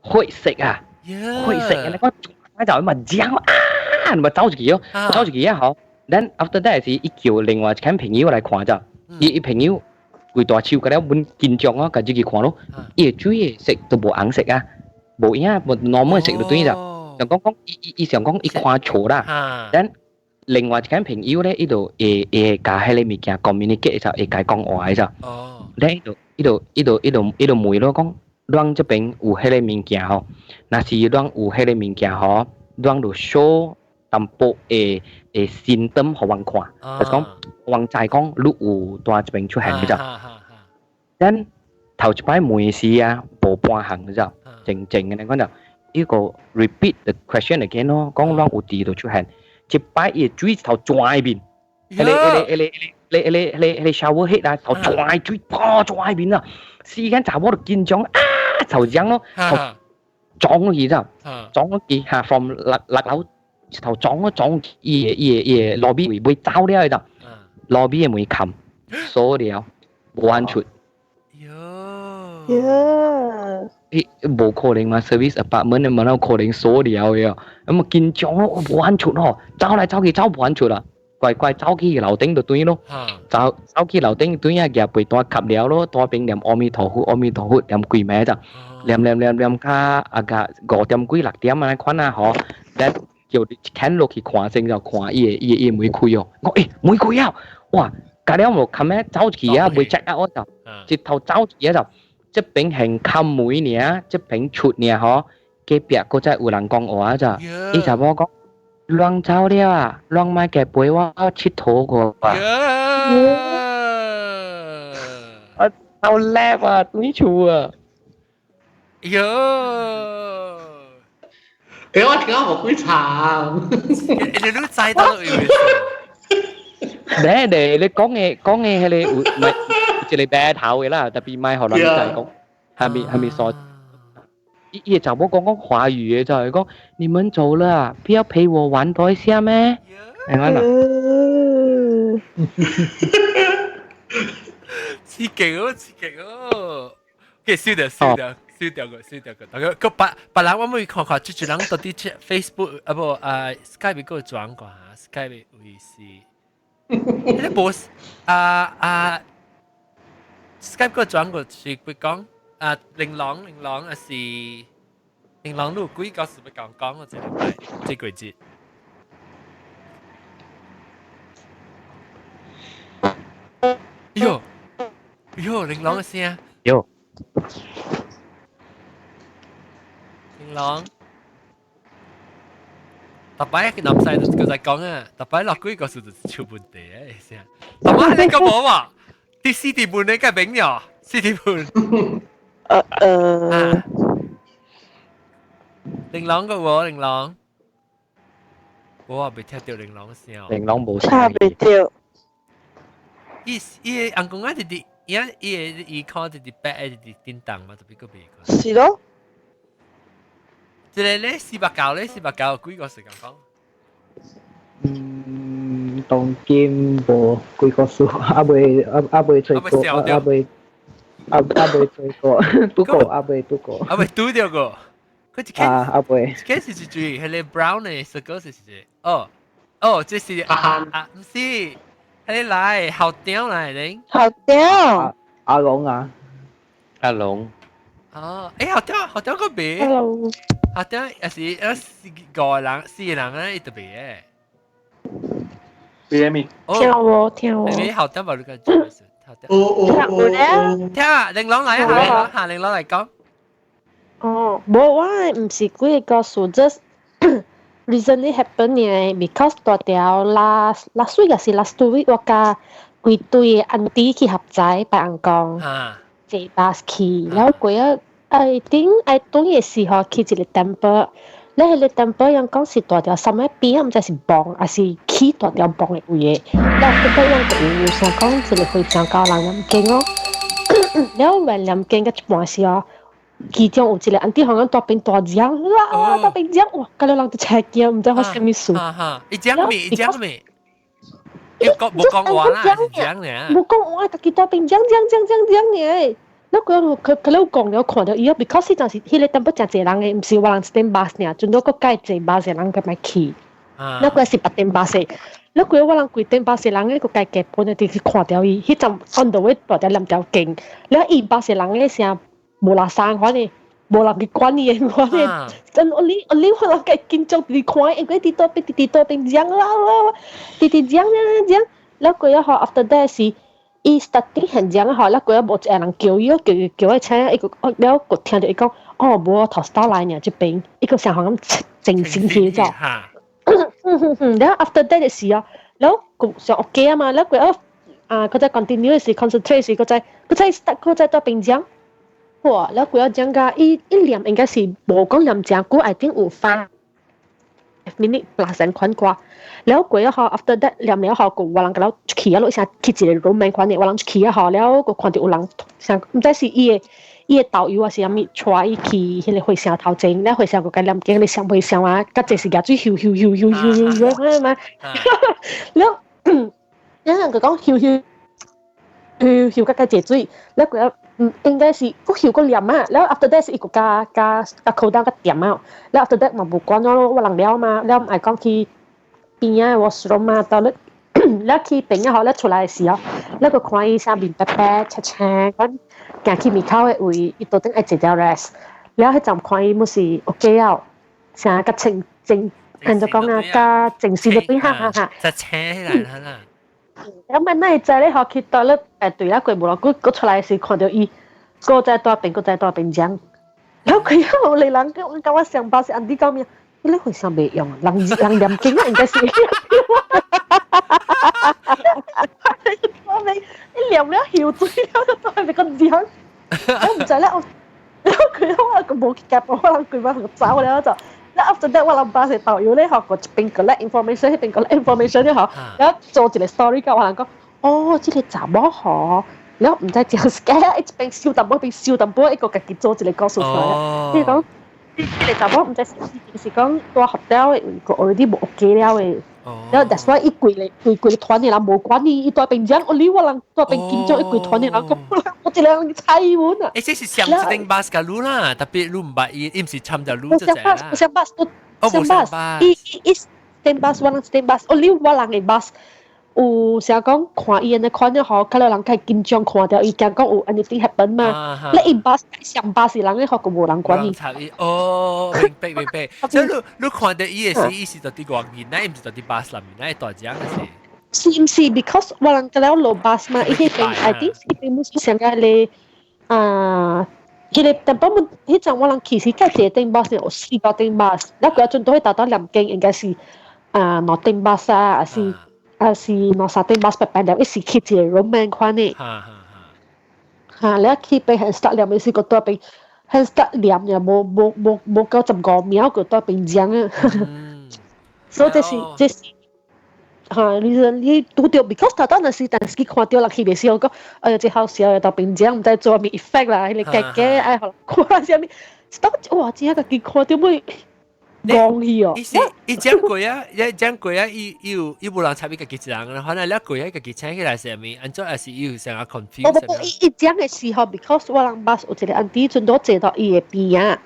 血色啊，血色的，你講我就嘛驚啊！咪走一去哦，走一去啊吼。Then after that 是伊叫另外一間朋友來看咋，伊伊朋友規大手個了，阮緊張啊，家己去看咯。伊个水的色都無紅色啊，無影無 normal 色就對啦。想講講伊伊伊想講伊看錯啦。Then 另外一間朋友咧，伊就會會共彼个物件 communicate 就會共伊講話就。咧伊就伊就伊就伊就伊就問咯講，咱這邊有彼个物件吼，若是咱有彼个物件吼，咱就 show 淡薄的的 symptom 予阮看，就是講阮知講你有佇這邊出現嘅咋。咱頭一擺問時啊，無半項嘅咋，靜靜嘅講就呢個 repeat the question again 咯，講咱有佇度出現，一擺伊水頭轉面，彼个彼个彼個彼個彼個彼個 shower head 啊，頭轉水，砰轉面啊！時間查某就緊張啊，頭張咯，頭撞落去咋，撞落去嚇，from 六六樓頭撞咗撞伊个伊个伊个 lobby 位尾走了咋，lobby 的門冚鎖了，無法出。喲，欸，無可能嘛，service apartment 的門口可能鎖了的，咁啊緊張咯，無法出咯，走來走去走無法出啦，乖乖走去樓頂就對咯，走走去樓頂對啊，舉被單冚了咯，單邊念阿彌陀佛，阿彌陀佛，念幾暝咋，念念念念較啊個五點幾六點按呢款啊吼，咱叫牽落去看先就看伊的伊的伊的門開哦，我欸門開啊，哇，隔了無冚咩走去啊，未 check out 就，一頭走去啊就。這邊係冚門爾，這邊出爾吼，隔壁閣再有人講話咋？伊查某講，攏走了啊，攏莫共陪我𨑨迌過啊！我好叻啊，轉厝啊！喲，欸，我聽講無幾長，你都知道以為？咧咧，你講的講的彼個有唔係一个白頭的啦，特別莫予人知講，係咪係咪傻？伊伊查某講講華語的，就係講你們走了啊，不要陪我玩多一下咩？係咪啦？刺激哦，刺激哦！給燒掉燒掉燒掉個燒掉個，大家個別別人我咪看看，這一人到底 Facebook 啊無啊 Skype 個轉過嚇，Skype 位是，你無啊啊 Skype 個轉過是會講啊玲瓏玲瓏啊是玲瓏，你有幾個是欲講講我這禮拜這個節。喲喲，玲瓏的聲。喲。玲瓏。逐擺南西就閣再講啊，逐擺落幾個數就是出問題啊，聲。阿媽你講無嘛？第四點半你該明了，四點半。玲瓏個無玲瓏，我也未聽到玲瓏聲。玲瓏無聲。聽袂著。伊伊個翁公仔直直，伊伊個伊看直直白的直直叮當嘛，特別閣袂看。是咯。這個咧四百九咧四百九幾個時間講？嗯，當今無幾個數，還未還還未揣過，還未還還未揣過，拄過還未拄過。還未拄著過。佢一啊，還未。一開始是注意，彼个 brown 的色個是是哦哦，這是啊啊，毋是，彼个來校長來咧。校長。阿龍啊。阿龍。哦，欸校長校長閣袂。 Hello。校長也是啊四五個人四個人啊，伊特別的。咩咪？聽我聽我。你校長無你個做咩事？校長。哦哦哦。聽啊，玲瓏來啊，嚇玲瓏來講。哦，無我毋是幾个故事，just recently happen 嘅，because 大條 last last week 抑是 last 2 week 我佮規堆的 auntie 去合齋拜尪公，坐 bus 去，了過啊，I think I 轉的時候去一个 temple，咧彼个 temple 人講是大條啥物邊，毋知是墓，抑是起大條墓的位的，了結果人就有想講一个非常高人念經哦，了原念經到一半時哦。其中有一個 auntie 好像大邊大聲，哇！大邊聲，哇！佮了人就車驚，毋知發生啥物事。伊講咩？伊講咩？伊講無講話啦，是講爾。無講話，家己大邊講講講講講爾。那個佢佢咧講了看著伊啊，because 彼陣時彼个淡薄誠濟人的，毋是我人一頂 bus 爾，陣都閣蓋坐 bus 的人閣欲去。那個是八點巴士，那個我人規頂巴士人咧個家己本來直去看著伊，彼陣 on the way 大條兩條徑，了伊巴士人咧聲無垃圾款的，無人去管伊的款的，真 only 我人家緊張直看，因為佇倒邊佇倒邊講啦啦，直直講講，了過後 after that 是。伊 starting 很講吼，了過後無一個人叫伊，叫叫伊請，伊個了個聽著伊講，哦，無頭先來爾這邊，伊個想咁靜心去咗。了 after that 的時候，了個上 OK 啊嘛，了過後啊，佢在 continue 時 concentrate 時，佢在佢在 start 佢在倒邊講，哇！了過後講甲伊伊念應該是無講念誠久，I think 有 5 minute plus 款歌。了過後 after that 念了後，個有人共了去啊，落聲去一個 room 款的，有人去啊後了，個看著有人像毋知是伊的伊的導遊還是啥物，帶伊去彼個和尚頭前，了和尚個共念經，你想袂想啊？較濟是舉水咻咻咻咻咻咻咻嘛，了，有人就講咻咻咻咻較較濟水，了過後應該是閣咻閣念啊，了 after that 是伊個加加加口罩較掂啊，了 after that 嘛無管咯，我人了嘛，了愛講去邊仔 washroom 啊，到了了去邊仔吼，了出來的時候，了個看伊啥面白白青青，講行去門口的位，伊到頂愛坐條 rest，了彼陣看伊毋是 OK 啊，啥較清靜，按怎講啊，較靜時就變哈哈哈。就青起來啦。咁咪那會知咧，吼去到了對啦，過無偌久，閣出來時看著伊，閣在大邊，閣在大邊講。了佢又嚟人叫我甲我上巴是按你講咩？你咧會上袂用，人人念經啊，應該是。我未，你念了曉水了，就都係咪個樣？我毋知咧，我佢我個無夾，我人規擺就走了就。了 after that 我人巴士導遊咧，吼個一邊 collect information，彼邊 collect information 了吼，了做一個 story 甲我人講，哦，這個查某吼，了毋知真 scare，一邊燒淡薄，一邊燒淡薄，一個家己做一個故事出來。伊講，這個查某毋知是是講蹛 hotel 的，個 already 無 OK 了的。了 that's why 伊規個規規個團的人無管伊，伊蹛邊講，哦，你我人蹛邊緊張，伊規團的人講，我一個人猜阮啊。欸，這是上一頂巴士共你啦，tapi 你毋捌伊，伊毋是參著你就濟啦。無相巴士，無相巴士，伊伊伊頂巴士，我人頂巴士，哦，你我人的巴士，有啥講看伊按呢款了吼，較了人較緊張，看著伊驚講有 anything happen 嘛。你伊巴士上巴士人咧，吼個無人管伊。哦，明白明白。所以你你看著伊的時，伊是佇佇外面，那伊毋是佇佇巴士內面，那大隻的是。是毋是？Because 我人個了落巴士嘛，伊彼邊 I think 彼邊毋是上個咧啊。彼個但不過彼陣我人其實較濟頂巴士有四個頂巴士，了佢陣都去達到南京，應該是啊兩頂巴士啊，還是還是兩三頂巴士白白了，一時去一個 room 款的。哈，了去被很 start 念的時，個蹛邊很 start 念也無無無無夠15秒，個蹛邊講啊。所以這是這是。哈，你你拄著，because 頭當若是，但是去看著人去袂時，我講，哎呀，這好笑，蹛邊講，毋知做啥物 effect 啦，彼個假假愛予人看啥物，當哇，真正家己看著尾戇去哦。伊是伊講過啊，伊講過啊，伊伊有伊無人插伊家己一人，反正了過啊，家己請起來是啥物？按怎也是伊有啥個 confuse。哦不不，伊伊講的時候，because 我人巴士有一個 auntie 陣都坐到伊的邊仔，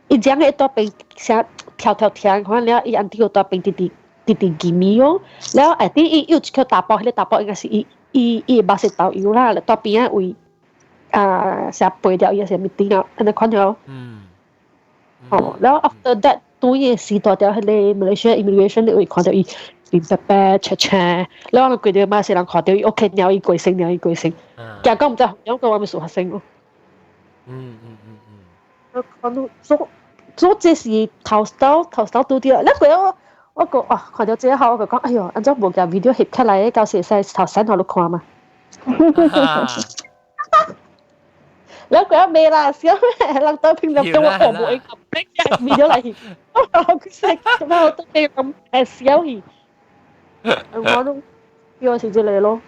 伊講的蹛邊啥跳跳聽，看了伊 auntie 有蹛邊直直。直直見面哦，了後底伊有一個查埔，彼個查埔應該是伊伊伊的巴士導遊啦，蹛邊仔位啊，啥背掉伊啥物頂啊，按呢款了。哦，了 after that 對嘅時蹛著彼個 Malaysia immigration 的位看著伊面白白赤赤，了我規條馬來人看著伊 OK，鳥伊過身，鳥伊過身，驚講毋知兩個我物事發生哦。我看到做做這是頭頭頭頭拄著，了過我。我講啊，看著這後我就講，哎喲，按怎無共 video 翕起來，到時會使頭先予你看嘛。了過未啦，小咩人都平常叫我無會 video 來翕，我佢識咁我都俾咁笑去。我都要是這個咯。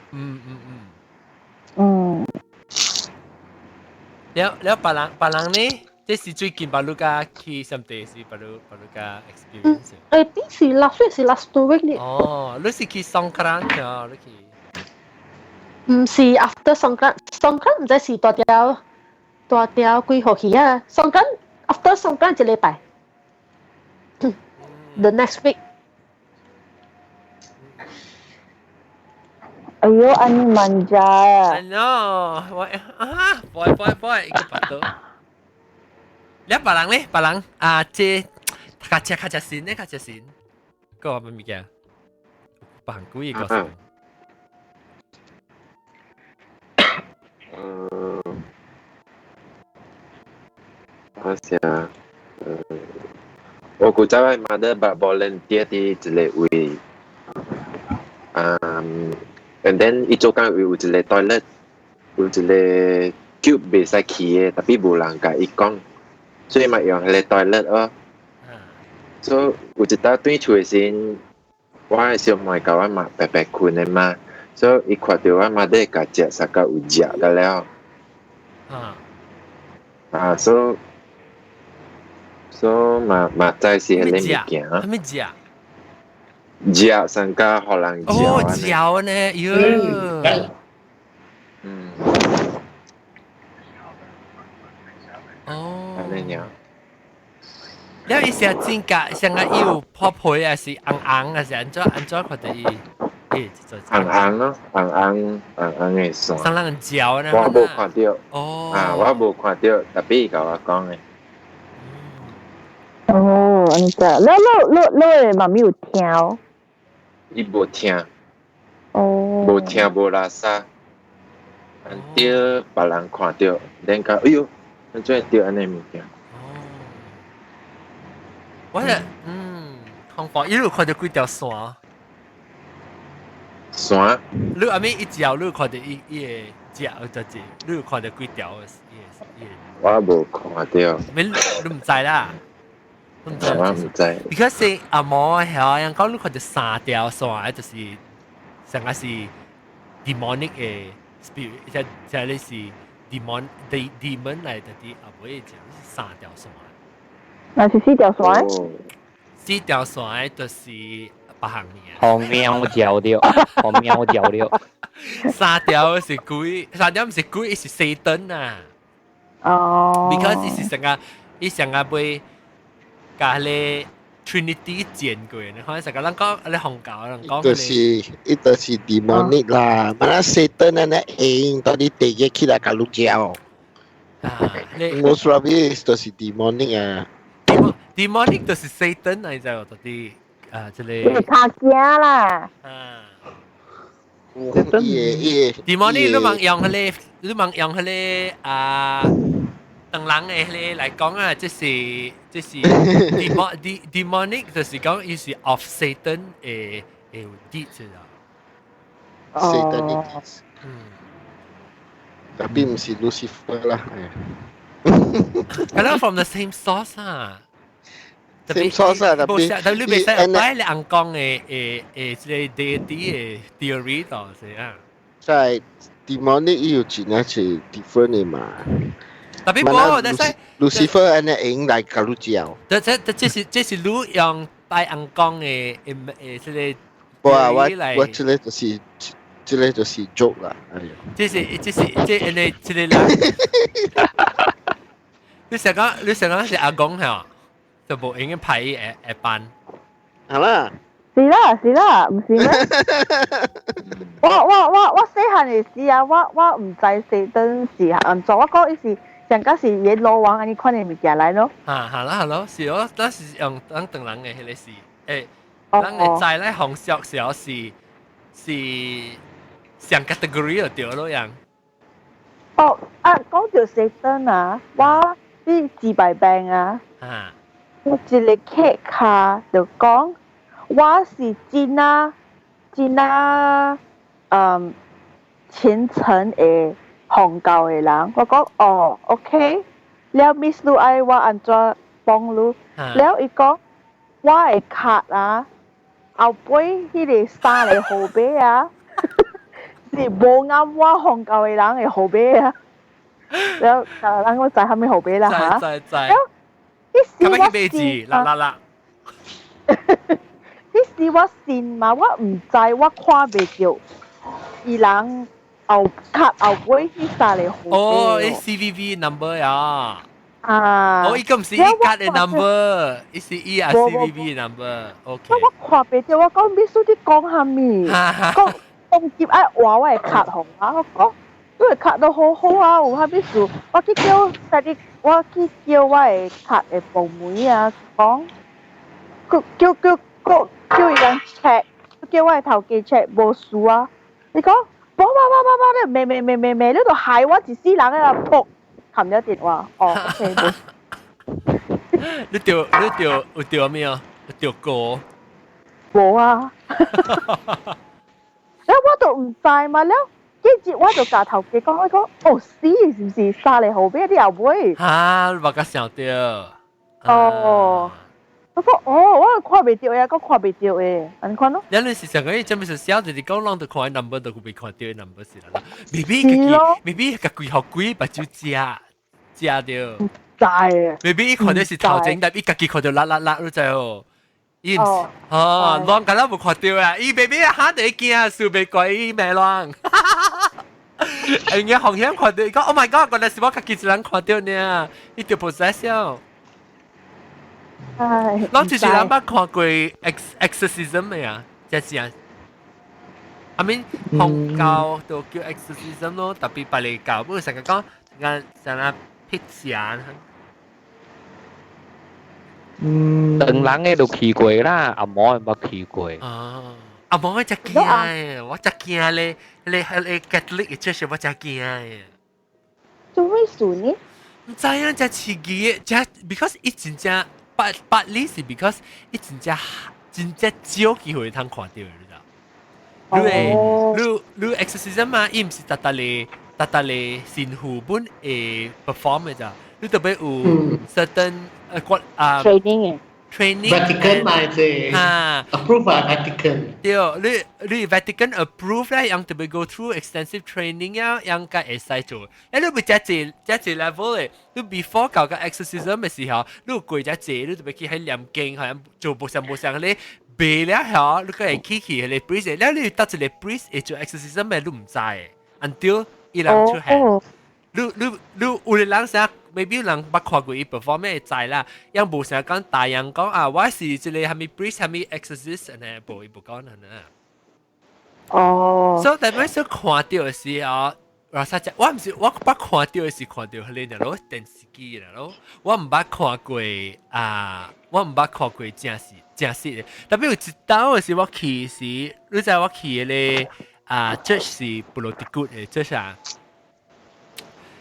了了，別人別人呢？這是最近別你家去什麼地是別你別你家 experience？啲是 last week 是 last 2 week 呢。哦，你是去 Songkran 啊？你去？毋是 after Songkran，Songkran 毋知是蹛條蹛條幾號去啊？Songkran after Songkran 一禮拜。The next week。哎呦，按呢 manja 啊！ I know，我啊，boy boy boy，一個白刀。你別人咧，別人啊，這較只較只線咧，較只線，個乜物件？別人故意個線。我想，我古早我 mother 捌 volunteer 佇一個位，and then 伊做工位有一個 toilet，有一個 tube 袂使去的，tapi 無人共伊講，所以嘛用彼個 toilet 咯。所以有一搭轉厝的時，我的小妹共我媽白白睏的嘛，所以伊看著我 mother 共食，啥個有食個了。啊，所以所以嘛嘛知是彼個物件。啥物食？食上加予人食。哦，食呢，喲。哦。按呢爾。了伊是真假，像個伊有破皮啊，是紅紅啊，是按怎按怎看著伊？欸，紅紅咯，紅紅紅紅的線。像人嚼呢。我無看著。哦。啊，我無看著，tapi 伊共我講的。哦，按呢只，你你你你的媽咪有聽？伊無聽。哦。無聽無垃圾，按著別人看著，恁講哎喲，按怎會著按呢物件？我係恐怖，伊有看著幾條線。線？你阿咪一嚼，你有看著伊伊會食就是，你有看著幾條伊伊。我無看著。咪你毋知啦。我毋知。 Because 阿毛係人講你看著三條線，就是上個是 demonic 的 spirit，即即你是 demon demon 來的啲阿妹講是三條線。那是四條線？四條線就是別項物。予貓嚼著，予貓嚼著。三條是鬼，三條毋是鬼，是 Satan 啊。哦。 Because 伊是成個，伊成個被共彼個 Trinity 戰過，你看成個人講，你紅教人講。就是伊就是 demonic 啦，嘛那 Satan 按呢用到底地獄起來共你嚼。啊， Most probably 就是 demonic 啊。 demonic 就是 Satan 嚟就到底啊，這個。較驚啦。啊。伊伊 demonic 你茫用彼個，你茫用彼個啊。當人的彼個來講啊，這是這是 demon demonic，就是講伊是 of Satan 的的 deeds 啊。 Satan deeds。Tapi 毋是 Lucifer 啦。可能 from the same source 啊。 Same source 啊，tapi 但你袂使擺你尪公的的的這個 deity 的 theory 度是啊。在 demonic 伊有真正是 different 的嘛。 Tapi 無，但是 Lucifer 按呢用來共你嚼。這這這是這是你用拜尪公的的的這個。無啊，我我這個就是這個就是 joke 啦。哎呦。這是這是這因為這個人。你想講你想講是阿公嚇，就無應該派伊會會辦。好啦。是啦是啦，毋是咩？我我我我細漢的時啊，我我毋知 Satan 是按怎，我講伊是上個是伊老王按呢款的物件來咯。啊，好啦好咯，是哦，咱是用咱唐人的彼個是，欸，咱的知咧風俗是哦是是上 category 就對咯樣。哦，啊，講到 Satan 啊，我啲自閉病啊，有一個客卡就講。我是真啊真啊，虔誠的奉教的人。我講哦，OK。了 Miss 你愛我按怎幫你？了伊講我的卡啊，後尾彼個三個號碼啊，是無啱我奉教的人的號碼啊。了，人我知啥物號碼啦嚇。知知。了，彼時我信啦啦啦。彼時我信嘛，我毋知，我看袂著伊人後卡後尾彼三個號碼。哦，CVV number 呀。啊。哦，伊個毋是伊卡的 number，伊是伊啊 CVV number。OK。我看袂著，我講秘書你講啥物？講當接愛換我的卡予我，我講你的卡都好好啊，有啥物事？我去叫啥物？我去叫我的卡的部門啊，講，叫叫叫叫叫伊人 check，叫我的頭家 check 無事啊。你講，無無無無無，你罵罵罵罵罵，你就害我一世人啊！噗，冚咗電話。哦，OK，無。你著有著咩啊？有著歌？無啊。了我都毋知嘛，了，跟住我就共頭家講，我講，哦死，是毋是三個號碼你後尾？哈，我較想著。哦，我講哦，我看袂著的，閣看袂著的，按呢款咯。了你是想講，伊這物是寫就是講，攏都看 number 都未看著 number 是啦。maybe 家己，maybe 家己予鬼目睭食食著。毋知啊。 maybe 伊看著是頭前，但伊家己看著辣辣辣，你知無？伊毋是，哦，攏敢若無看著啊！伊 maybe 嚇得驚，輸袂過伊咩攏。人家風險看著，伊講 Oh my God，原來是我家己一人看著呢，伊就 possess 了。唉，攏就是人捌看過 exorcism 的啊，這是啊。I mean，宗教都叫 exorcism 咯，特別別個教，不過成日講成成日辟邪。唐人的都去過啦，阿毛捌去過。啊，阿毛我真驚的，我真驚咧，咧咧 Catholic 的 church 我真驚的。做咩事呢？毋知影，真刺激的，真 because 伊真正八八里是 because 伊真正真正少機會通看著，你知道？你會你你 exorcism 嘛，伊毋是逐逐個逐逐個神父本會 perform 的咋？你特別有 certain 誒啊 training 的 training Vatican 嘛，這啊 approve 啊 Vatican。對，你你 Vatican approve 咧，人特別 go through extensive training 啊，人該會使做。誒，你袂遮濟遮濟 level 的，你 before 搞個 exorcism 的時候，你有過遮濟，你特別去喺念經，好像做無相無相咧，背了後，你閣會去去彼個 priest，了你搭一個 priest 會做 exorcism 的，你毋知，until 伊人出現。你你你有的人啥？maybe 有人捌看過伊 perform 會知啦，也無啥講大樣講啊，我是這個蝦米 priest 蝦米 exorcist 按呢，無伊無講按呢。哦。所以特別是看著的時候，我實在我毋是我捌看著的是看著彼個咯電視機啦咯，我毋捌看過啊，我毋捌看過正實正實的。特別有一當的時我去時，你知我去的個啊，這是布羅迪古的這啥？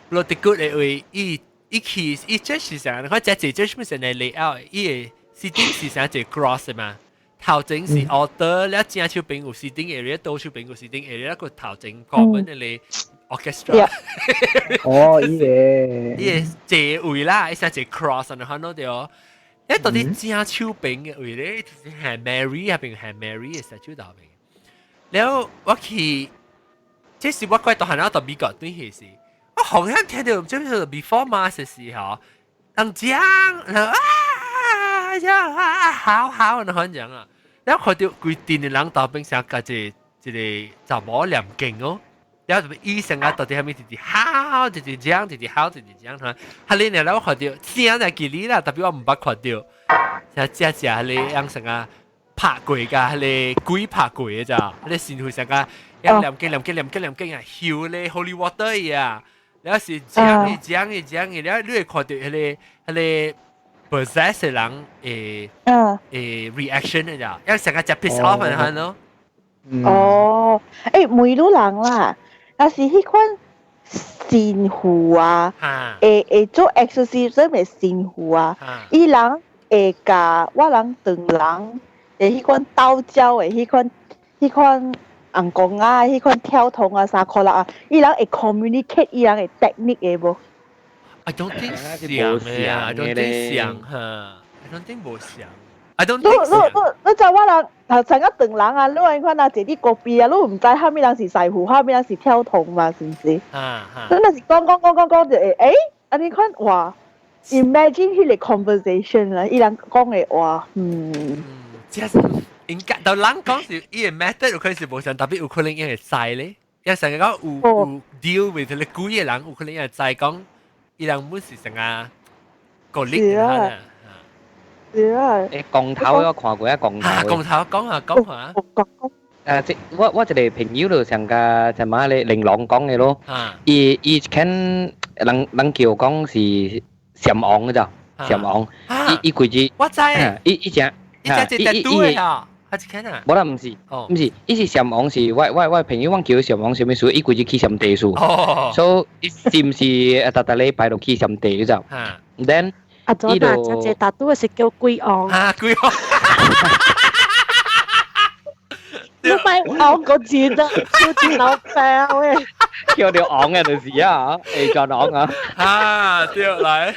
布羅迪古的位伊。伊去伊這是啥？你看這這這是乜嘢 layout？伊的 seating 是啥？一個 cross 嘛。頭前是 altar，了正手邊有 seating area，倒手邊有 seating area，個頭前 common 的咧 orchestra。哦，伊個伊個坐位啦，伊寫一個 cross，然後喏對。一到底正手邊的位咧，就是係 Mary 那邊係 Mary 的手頭邊。了我去，這是我怪大漢到美國對彼時。我好像聽到就是 before mass 的時候，人講，然後啊呀好好，然後講啊，然後看到規陣的人頭邊上共一個一個查某念經哦，然後醫生啊到底係咪直直好，直直講，直直好，直直講，哈，哈你呢？我看到聲就記你啦，特別我毋捌看到，像食食彼個樣成啊拍過㗎，彼個鬼拍過的咋，彼個神父成個樣念經念經念經念經啊，燒咧 holy water 啊。了是講的講的講的，了你會看到彼個彼個 possess 的人會會 reaction 的咋，要成個食 piss off 的咯。哦，欸，問你人啦，若是彼款神父啊，會會做 exorcism 的神父啊，伊人會共我人唐人的彼款道教的彼款彼款。尪公啊，彼款跳童啊，衫褲啦啊，伊人會 communicate 伊人的 technique 的無？I don't think 像的啊，I don't think 像哈，I don't think 無像，I don't think 你你你知我人頭成個唐人啊，你按款啊坐佇隔壁啊，你毋知啥物人是師傅，啥物人是跳童嘛，是毋是？啊哈。你若是講講講講講就會，欸，按呢款話，imagine 彼個 conversation 啦，伊人講的話，嗯。應該到人講是伊個 method 有可能是無相，特別有可能伊會知咧。伊成日講有有 deal with 個鬼的人，有可能伊會知講，伊人本是成個個力啊。是啊。欸，光頭我看過啊，光頭。光頭講下講下。講。啊，即我一個朋友就上個就嘛咧玲瑯講嘅咯，伊伊肯人人叫講是禪王嘅咋，禪王，伊伊規日，我知，伊伊只，伊只一隻拄嘅啊，還是肯啊？無啦，毋是，毋是，伊是禪王是我我我朋友，我叫伊禪王啥物事，伊規日去禪地數，所以伊是毋是逐逐禮拜都去禪地咋？Then 啊，左嗱，只隻大拄嘅是叫鬼王，啊，鬼王。你咪昂個字啊，超似老病喂！叫條昂嘅就是啊，會轉昂啊！啊，對來。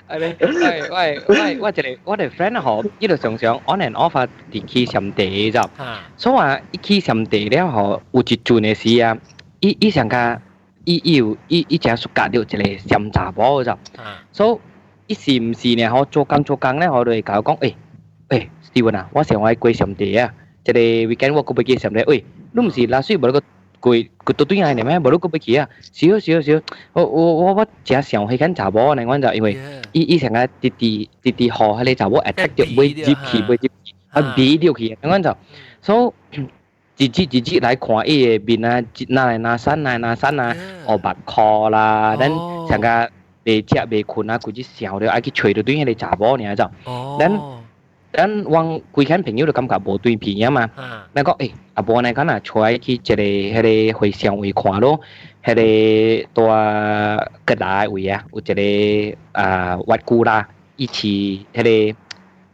喂喂喂，我一個我個 friend 吼，伊就常常 on and off 啊，佇去禪地咋。所以話伊去禪地了吼，有一陣的時啊，伊伊上較伊伊有伊伊誠 suka 著一個禪查某咋。所以伊時毋是呢吼，做工做工咧吼，就會共我講，欸欸，Steven 啊，我想愛過禪地啊，這個 weekend 我閣欲去禪地，喂，你毋是 last week 無咧閣過過倒轉來呢咩？無你閣欲去啊？是哦是哦是哦，我我我我誠想彼間查某呢，阮就因為伊伊成個直直直直予彼個查某 attract 著，欲入去欲入去，啊迷著去，阮就所以直直直直來看伊的面啊，哪來哪散來哪散啊，烏目箍啦，咱成個袂食袂睏啊，規日想著愛去揣著對彼個查某爾就，咱。咱阮規間朋友就感覺無對皮啊嘛，咱講欸，啊無按呢，敢若帶去一個彼個和尚位看咯，彼個蹛吉蘭的位啊，有一個啊越久啦，伊飼彼個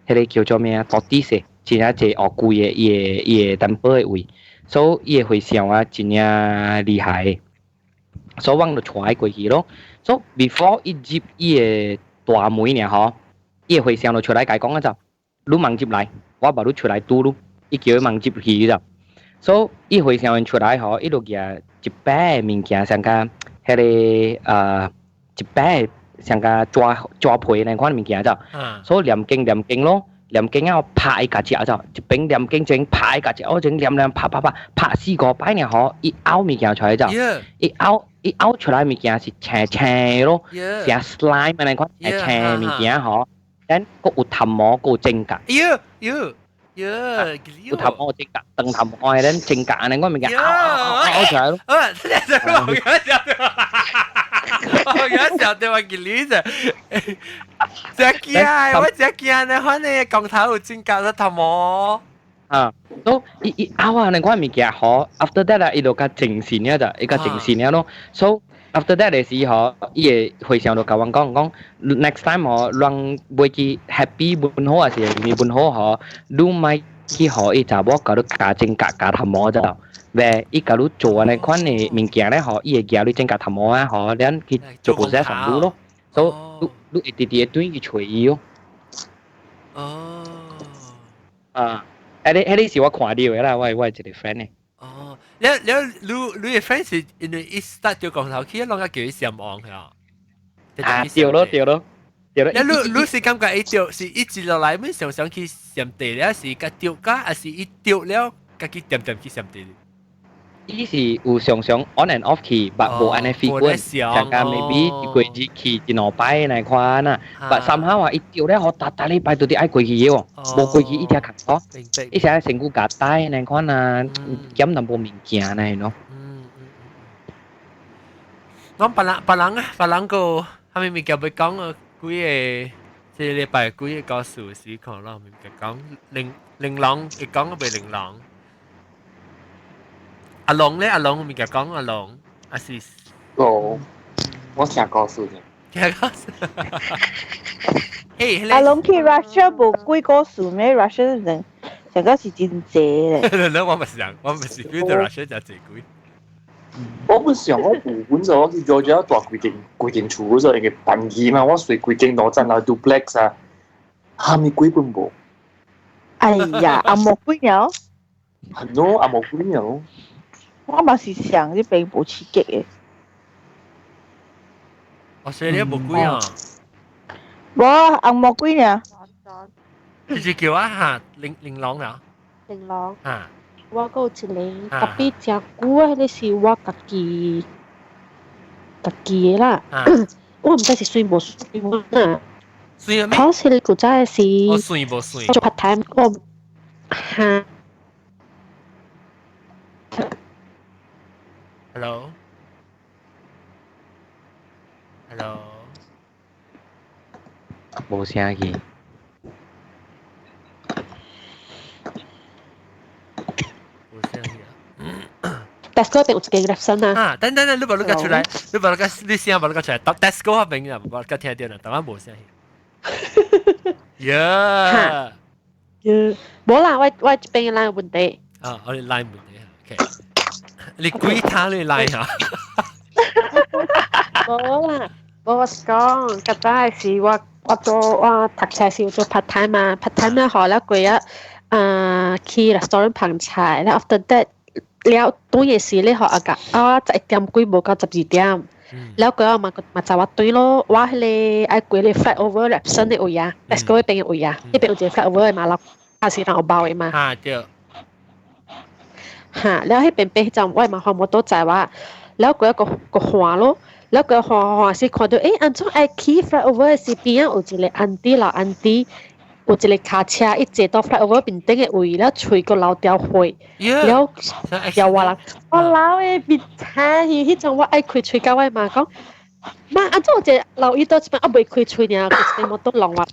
彼個叫做咩啊？tortoise，真正濟烏龜的伊的伊的 temple 的位，所以伊的和尚啊真正厲害，所以阮就帶伊過去咯。所以 before 伊入伊的大門爾吼，伊的和尚就出來共伊講啊就。你茫入來，我無你出來拄你，伊叫伊茫入去就，所以伊和尚出來吼，伊就舉一擺物件，像較彼個一擺像較紙紙皮那款物件就，所以念經念經咯，念經啊拍伊家食就，一邊念經一邊拍伊家食，我陣念念拍拍拍拍四五擺爾吼，伊嘔物件出來就，伊嘔伊嘔出來物件是青青咯，像 slime 那款青青物件吼。咱閣有頭毛，閣有指甲。喲喲喲，有頭毛指甲，長頭毛的咱指甲按呢，我物件拗拗拗出來咯。啊，這這我剛想到，我剛想到我記你啫，真驚，我真驚呢，反正光頭有指甲的頭毛。啊，所以伊伊拗啊，那款物件吼，after that 啊，伊就較精神了就，伊較精神了咯，所以 after that 的時候，伊會和尚就共阮講講，next time 吼，人袂去 happy 本好，還是咪本好吼，你莫去予伊查某共你咬指甲咬頭毛就，喂，伊共你做按呢款的物件咧吼，伊會咬你指甲頭毛啊吼，咱去做 process 你咯，所以你你會直直會轉去揣伊咯。哦。啊，彼個彼個是我看著的啦，我我一個 friend 的。哦，了了，你你的 friend 是因為伊 start 著光頭去，攏較叫伊禪王係啊？啊，對咯對咯對咯。了你你是感覺伊著是一直落來，每常常去禪地了，是較著甲，還是伊著了，家己恬恬去禪地？伊是有常常 on and off 去，但無按呢 frequent，像講 maybe 一個月去一兩擺那款啊。但 somehow 啊，伊著了，逐逐禮拜都得愛過去的喎，無過去伊才較好。伊成日身軀夾帶那款啊，減淡薄物件呢咯。我別人別人啊，別人個啥物物件欲講啊？幾个這禮拜幾个故事是看咯，物件講玲玲瑯會講個袂玲瑯。阿龍咧，阿龍物件講阿龍，還是？哦，我聽故事呢。聽故事。誒，阿龍去 Russia 無幾個事咩？Russia 人上個是真濟咧。我毋是人，我毋是叫做 Russia 就濟鬼。我本想我有本就我去咗咗大規間規間厝嗰陣，因為便宜嘛，我隨規間路站來 duplex 啊，蝦米鬼本無。哎呀，紅毛鬼了。係咯，紅毛鬼了。我嘛是想這邊無刺激的。哦，所以你無鬼啊？無紅毛鬼爾。就是叫我哈玲玲瑯啊。玲瑯。哈。我閣有一個特別誠久的，彼個是我家己家己的啦。我毋知是媠無媠啊。媠可是古早的是。哦，媠無媠。做 part time，我嚇。 Hello，Hello，無聲去。無聲去啊！ Tesco 邊有一間 Repson 啊。啊，等等等，你無你個出來，你無你個你聲無你個出來，Tesco 嗰邊啊，無個聽到啦，台灣無聲去。呀！無啦，我這邊 line 問題。啊，我哋 line 問題啊，OK。你鬼他你 line 啊？無啦，無我是講，較早是我做我讀冊時做 part time 嘛，part time 咧學了幾日，啊去 restaurant 捧菜，然後 after that 了轉的時咧學阿個啊11點幾無到12點，了過後嘛嘛就我對咯，我彼個愛過個 flyover Repson 的位啊，Tesco 彼邊的位啊，彼邊有一個 flyover 的嘛，樓下是人有包的嘛。啊對。哈，了彼邊邊彼陣我嘛看摩托載我，了過一個個換咯。了過換換時看到，欸，按怎愛去 flyover 時邊仔有一個 auntie 老 auntie，有一個跤車，伊坐到 flyover 面頂的位，了喙閣流掉血，了又話人，我老的面青去，彼陣我愛開喙佮我媽講，媽，按怎有一個老伊到這邊猶未開喙爾，一個摩托弄我啊，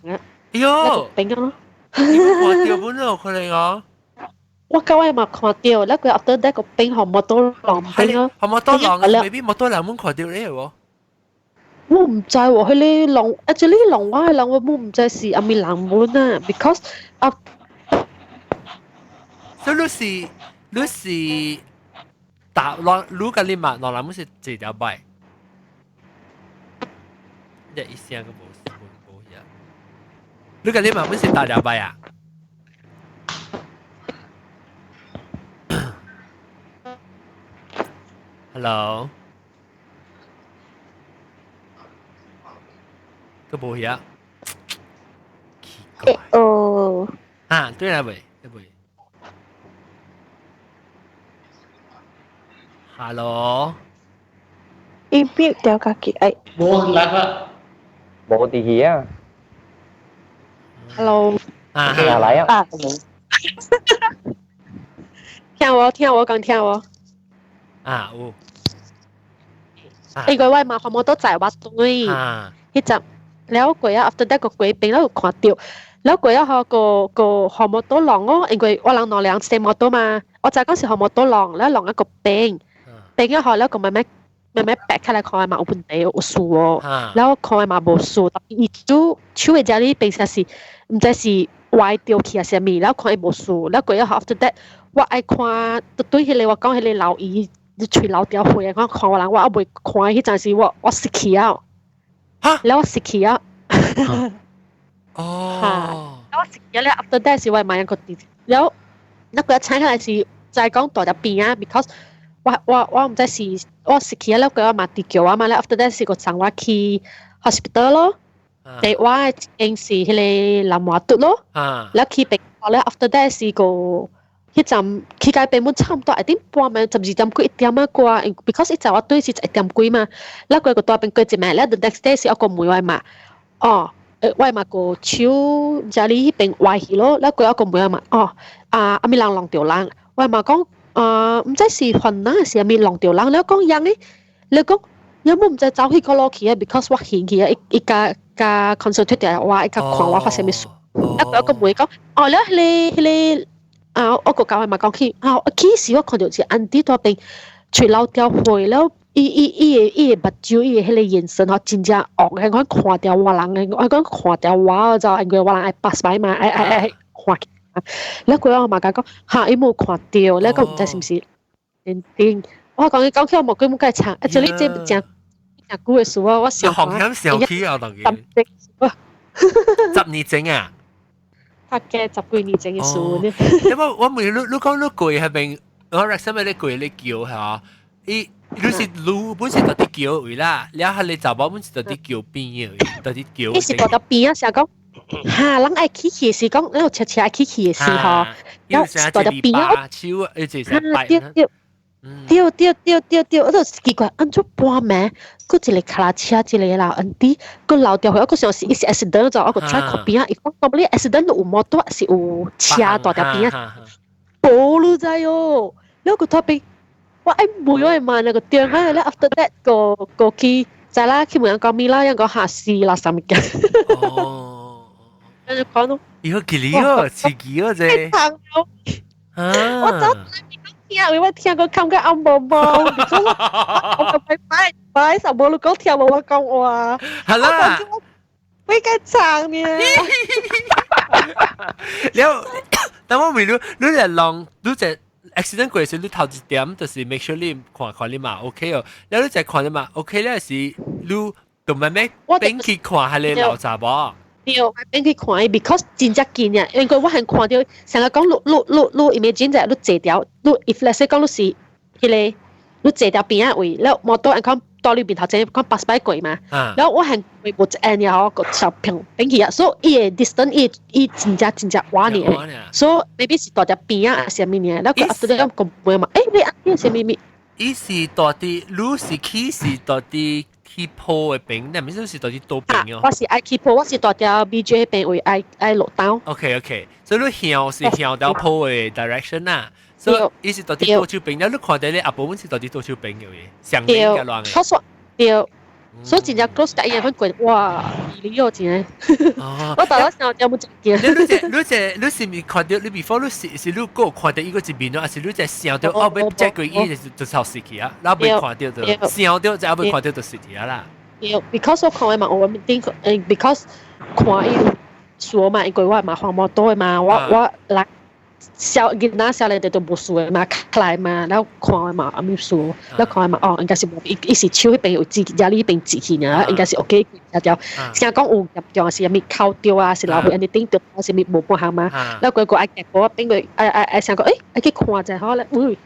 喲，變啊咯，看著本咯，可能哦。我佮我媽看著，了佢 after that 個變予摩托弄變咯，予摩托弄，maybe 摩托人滿看著你喎。我毋知喎，彼个弄，actually 弄我的人我毋知是啥物人本啊，because 啊，所以你是搭落你佮你嘛，落人本是坐條擺，一聲都無無無遐。你佮你嘛本是搭條擺啊？Hello。都無遐，奇怪。哦。啊，對啦未？對未？Hello。伊 mute 掉家己哎。無來啦。無佇去啊。 Hello。啊，來啊。啊。聽我，聽我講，聽我。啊，有。因為我嘛看摩托載我對，彼陣。了過啊，after that 個過邊了有看著，了過啊，予個個予摩托弄哦，因為我人兩輛車摩托嘛，我就講是予摩托弄，了弄一個邊，邊啊予了個慢慢慢慢白起來看嘛有問題有事哦，了看嘛無事，但伊手手的遮裡平常是毋知是歪掉去抑是啥物，了看伊無事，了過啊 after that 我愛看對彼個我講彼個老姨喙流掉血，我看我人我猶未看彼陣時我失去啊。了我失去啊！哦，了我失去了，after that 是我媽一個弟，了那個請起來是就係講大隻邊啊，because 我毋知是我失去了，過我媽弟叫我嘛，了 after that 是個送我去 hospital 咯，第我應是彼個南華嘟咯，了去病了 after that 是個。彼陣去到病本差毋多一點半暝，12點幾1點仔過，because 彼陣我對是1點幾嘛，了過個大病過一暝，了 the next day 是我個問我媽，哦，我媽個手遮裡彼邊歪去咯，了過我個問我媽，哦，啊，啥物人弄著人，我媽講，啊，毋知是番仔是啥物弄著人，了講樣咧，了講，有無毋知走去佗落去啊？because 我興去啊，伊伊較較 concentrate 我，伊較看我發生物事，了過我個問講，哦，了彼个彼个。啊！我個教會嘛講起，啊！起時我看著一個 auntie 佇邊喙流掉血了，伊伊伊的伊的目睭，伊的彼個眼神吼，真正惡的，我看著我人的，我講看著我就因為我人愛 pass by 嘛，愛愛愛看。了過後我嘛共講，哈，伊無看著，了講毋知是毋是認定。我講伊講起我無幾冇共唱，啊！這裡這真真久的事我我想。紅險小起啊，當佢。10年前啊。大概十幾年前的事呢。因為我問你，你講你過彼邊，我 recommend 你過你橋嚇，伊你是路本是佇佇橋位啦，了後你查某本是佇佇橋邊的位，佇佇橋。伊是佇邊啊，是講，哈，人愛去去是講，你有車車愛去去的時候，然後佇佇邊啊，手一直在擺。對對。對對對對對，我就奇怪，按怎半暝，閣一个跤車一个老 auntie，閣漏掉去，我閣想是伊是 accident 就我閣 try 看邊仔，伊講 normally accident 有摩托是有車大條邊仔，無你知哦，了閣特別，我愛問我嘛那個電話咧，after that 個個去，知啦，去問人講咪啦，人講嚇死啦，啥物件？哦，跟住講咯，伊好吉利哦，刺激哦，這。我走。聽，我聽過感覺暗毛毛，我拜拜拜，十無你講聽無我講話。係啦，會該長呢。了，但我問你，你嚟浪，你這 accident 過時，你頭一點就是 make sure 你看看你嘛 OK 哦，了你再看你嘛 OK 咧是，你就慢慢變去看下你老查某。對，我變去看伊，because 真正近啊，因為我係看到成日講你你你你 imagine 就你坐條，你 if let's say 講你是彼個，你坐條邊仔位，了摩托人講到你面頭前講 pass by 過嘛，了我係無一按然後個小平變去啊，所以伊个 distance 伊伊真正真正遠呢，所以 maybe 是大條邊仔啥物呢，了佢 after that 講問嘛，欸你啊你啥物物？伊是大啲，你是去是大啲。去鋪的邊，你毋是是佇佗邊哦？我是愛去鋪，我是蹛佇 BJ 邊位愛愛落刀。 OK OK，所以你向是向到鋪的 direction 啦。所以伊是佇左手邊，你看到你阿婆阮是佇左手邊嘅，上面嘅亂嘅。我說對，所以真正 close 第一眼過，哇！你又真係。我大佬想有冇真見？你這你這你是咪看到你 before 你是是你過看到伊個一面咯，還是你這想到哦欲接過伊就就頭死去啊？然後未看到就想到就還未看到就死去啊啦。對，because 我看的嘛，我頂誒，because 看伊說嘛，因為我嘛黃毛多的嘛，我我來。小囡仔少年就都無事的嘛，起來嘛，然後看的嘛，阿沒事，然後看的嘛，哦，應該是無，伊伊是手彼邊有指，壓力彼邊指去爾，應該是 OK，條條，聽講有嚴重是啥物哭著啊，是老歲按呢頂著，是物無半項嘛，然後過過愛結果變過愛愛愛想講，欸，愛去看者好咧，喂，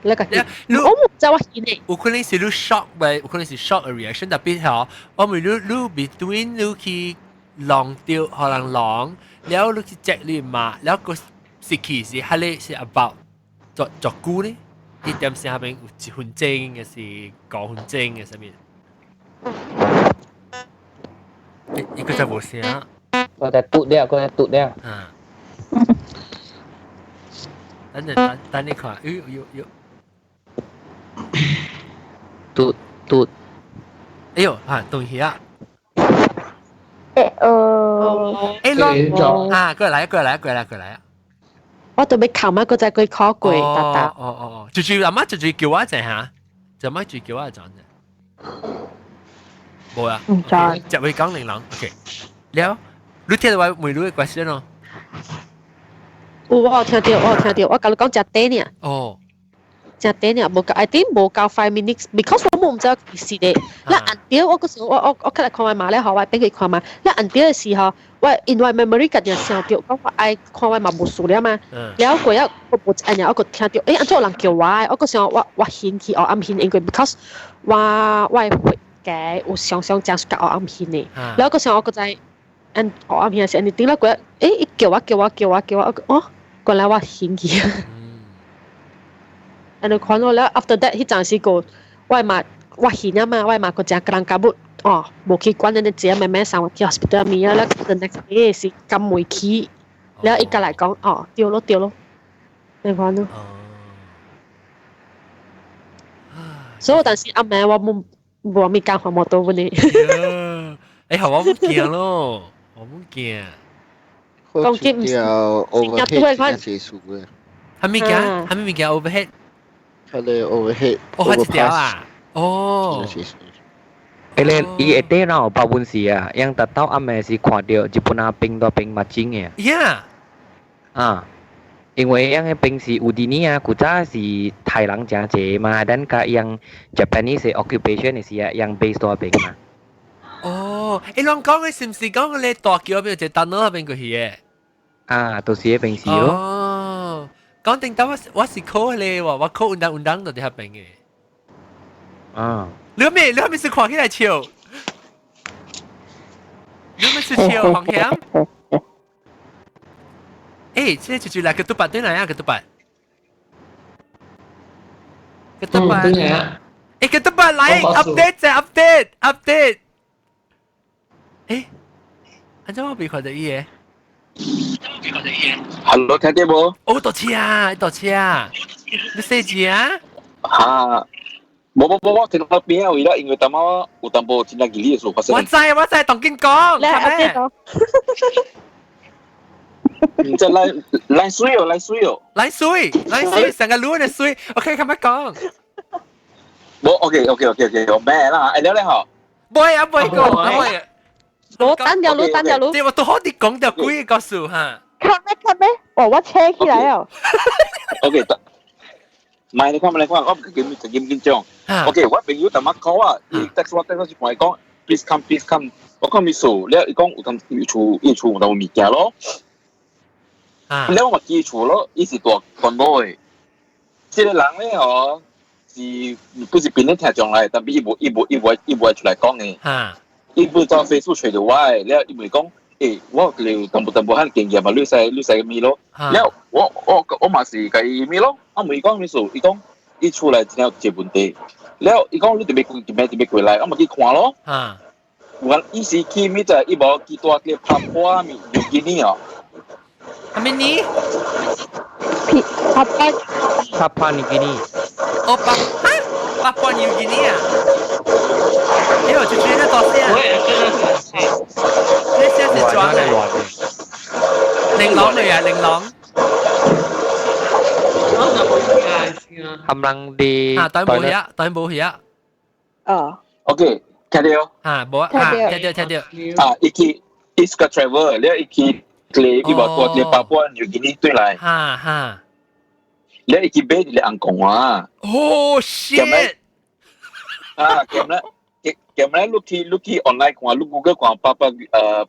那個，我無知我見的。有可能是你 shock 喂，有可能是 shock reaction，特別吼，我問你，你 between 你去弄著，予人弄，了你去 check 你嘛，了個。是其實係你是 about 作作久呢？一點聲邊有1分鐘，還是5分鐘嘅啥物？一個就無聲。我在嘟了，我在嘟了。啊。等陣等等你看，哎呦呦呦。嘟嘟。哎呦，啊，東西啊。欸呃。欸，啷啊，過來過來過來過來啊！我都欲哭嘛，閣再過考過，達達。哦哦哦，就就阿媽就就叫我一陣嚇，就媽就叫我一陣啫。無啊，唔知。就會講玲瓏，OK。了，你聽到我問你的 question 咯？有，我有聽到，我有聽到，我共你講食短爾。哦。食短爾，無夠，I think 無夠 5 minutes，because 我冇毋知幾時的。咱按掉，我嗰時我我我起來看我媽咧，予我變去看嘛。咱按掉的時候，我因為 memory 家己想著，講我愛看我媽無事了嘛。了過了，我無按爾，我閣聽著，欸，按怎有人叫我？我閣想我我興去黑暗興，因為 because 我我的血家有常常誠較黑暗興的。了閣想我閣在按黑暗興時，按呢頂了過，欸，伊叫我叫我叫我叫我，哦，原來我興去。按呢看我了，after that 彼陣時個我嘛我興啊嘛，我嘛閣誠跟人夾不，哦，無去管按呢這慢慢送我去 hospital 物啊，了 the next day 是感袂起，了伊過來講，哦，對咯對咯，你看咯。所以但是暗暝我無無物敢看摩托阮的。欸，予我毋驚咯，我毋驚。講緊毋是， overhead 是數嘅。啥物件？啥物件 overhead？佢哋 overhead。哦，係一條啊！哦。欸，你伊會底讓包本事啊，樣達到暗暝是看到日本阿兵都兵嘛真嘅。 Yeah。啊，因為樣个兵是有啲呢啊，古早是泰人誠濟嘛，咱佮樣 Japanese occupation 的時啊，樣 base 多邊嘛。哦，欸，攏講的是毋是講咧大橋邊有一個單那邊過去的？啊，都是彼邊是咯。哦，講定當我我是考咧，我我考運動運動就佇彼邊的。啊。你咩？你係咪是看起來笑？你咪是笑黃險？欸，這就就來個嘟八對來啊，個嘟八。個得吧？誒，個得吧？來 update 啫，update update。誒，安怎我未看到伊個？ Hello，聽到無？哦，多車啊，多車啊，你細字啊？哈，無無無，我聽到邊啊位啦，因為淡仔有淡薄真正吉利的事發生。我知我知，當緊講，來 update 講。唔知來來水哦，來水哦，來水，來水，成個路的水。OK，咁樣講。無，OK，OK，OK，OK，我咩啦？哎，了咧嗬。唔會啊，唔會講，唔會。攞單條路，單條路。對，我都好啲講掉幾個數哈。看咩看咩？哦，我車起來哦。 OK，得。唔係你看，唔係你看，我唔緊緊緊張。OK，我朋友淡仔 call 啊，伊 text 我 text 我是同伊講，please come please come。我講咩數？了伊講有當伊厝伊厝有當物件咯。了我記厝咯，伊是住韓國的。這個人咧哦，是不是邊咧聽上來，但係伊無伊無伊無伊無出來講的。伊不走 Facebook 揣著我的，了伊咪講，欸，我有淡薄淡薄遐經驗嘛，你使你使咪咯。了我我我嘛是共伊咪咯，啊問伊講咩事，伊講伊厝內真有一個問題。了伊講你特別特別特別過來，我嘛去看咯。我伊是去咪就伊無去住去帕坡咪紐幾尼哦。係咪你？帕帕帕帕紐幾尼。哦，帕哈帕坡紐幾尼啊？哎，我就覺得多謝。我也覺得是。你先是裝的。玲瓏嚟啊，玲瓏。我就冇嘢啊。冚唪啲。啊，對冇嘢，對冇嘢。哦。 OK，聽到。啊，冇啊，聽到聽到。啊，伊去伊是個 travel，了伊去。伊無住佇巴布亞紐幾尼對來。哈哈。了伊去買一個紅公啊。哦，shit！啊，咁咧，咁咧，你去你去 online 看，你 Google 看巴巴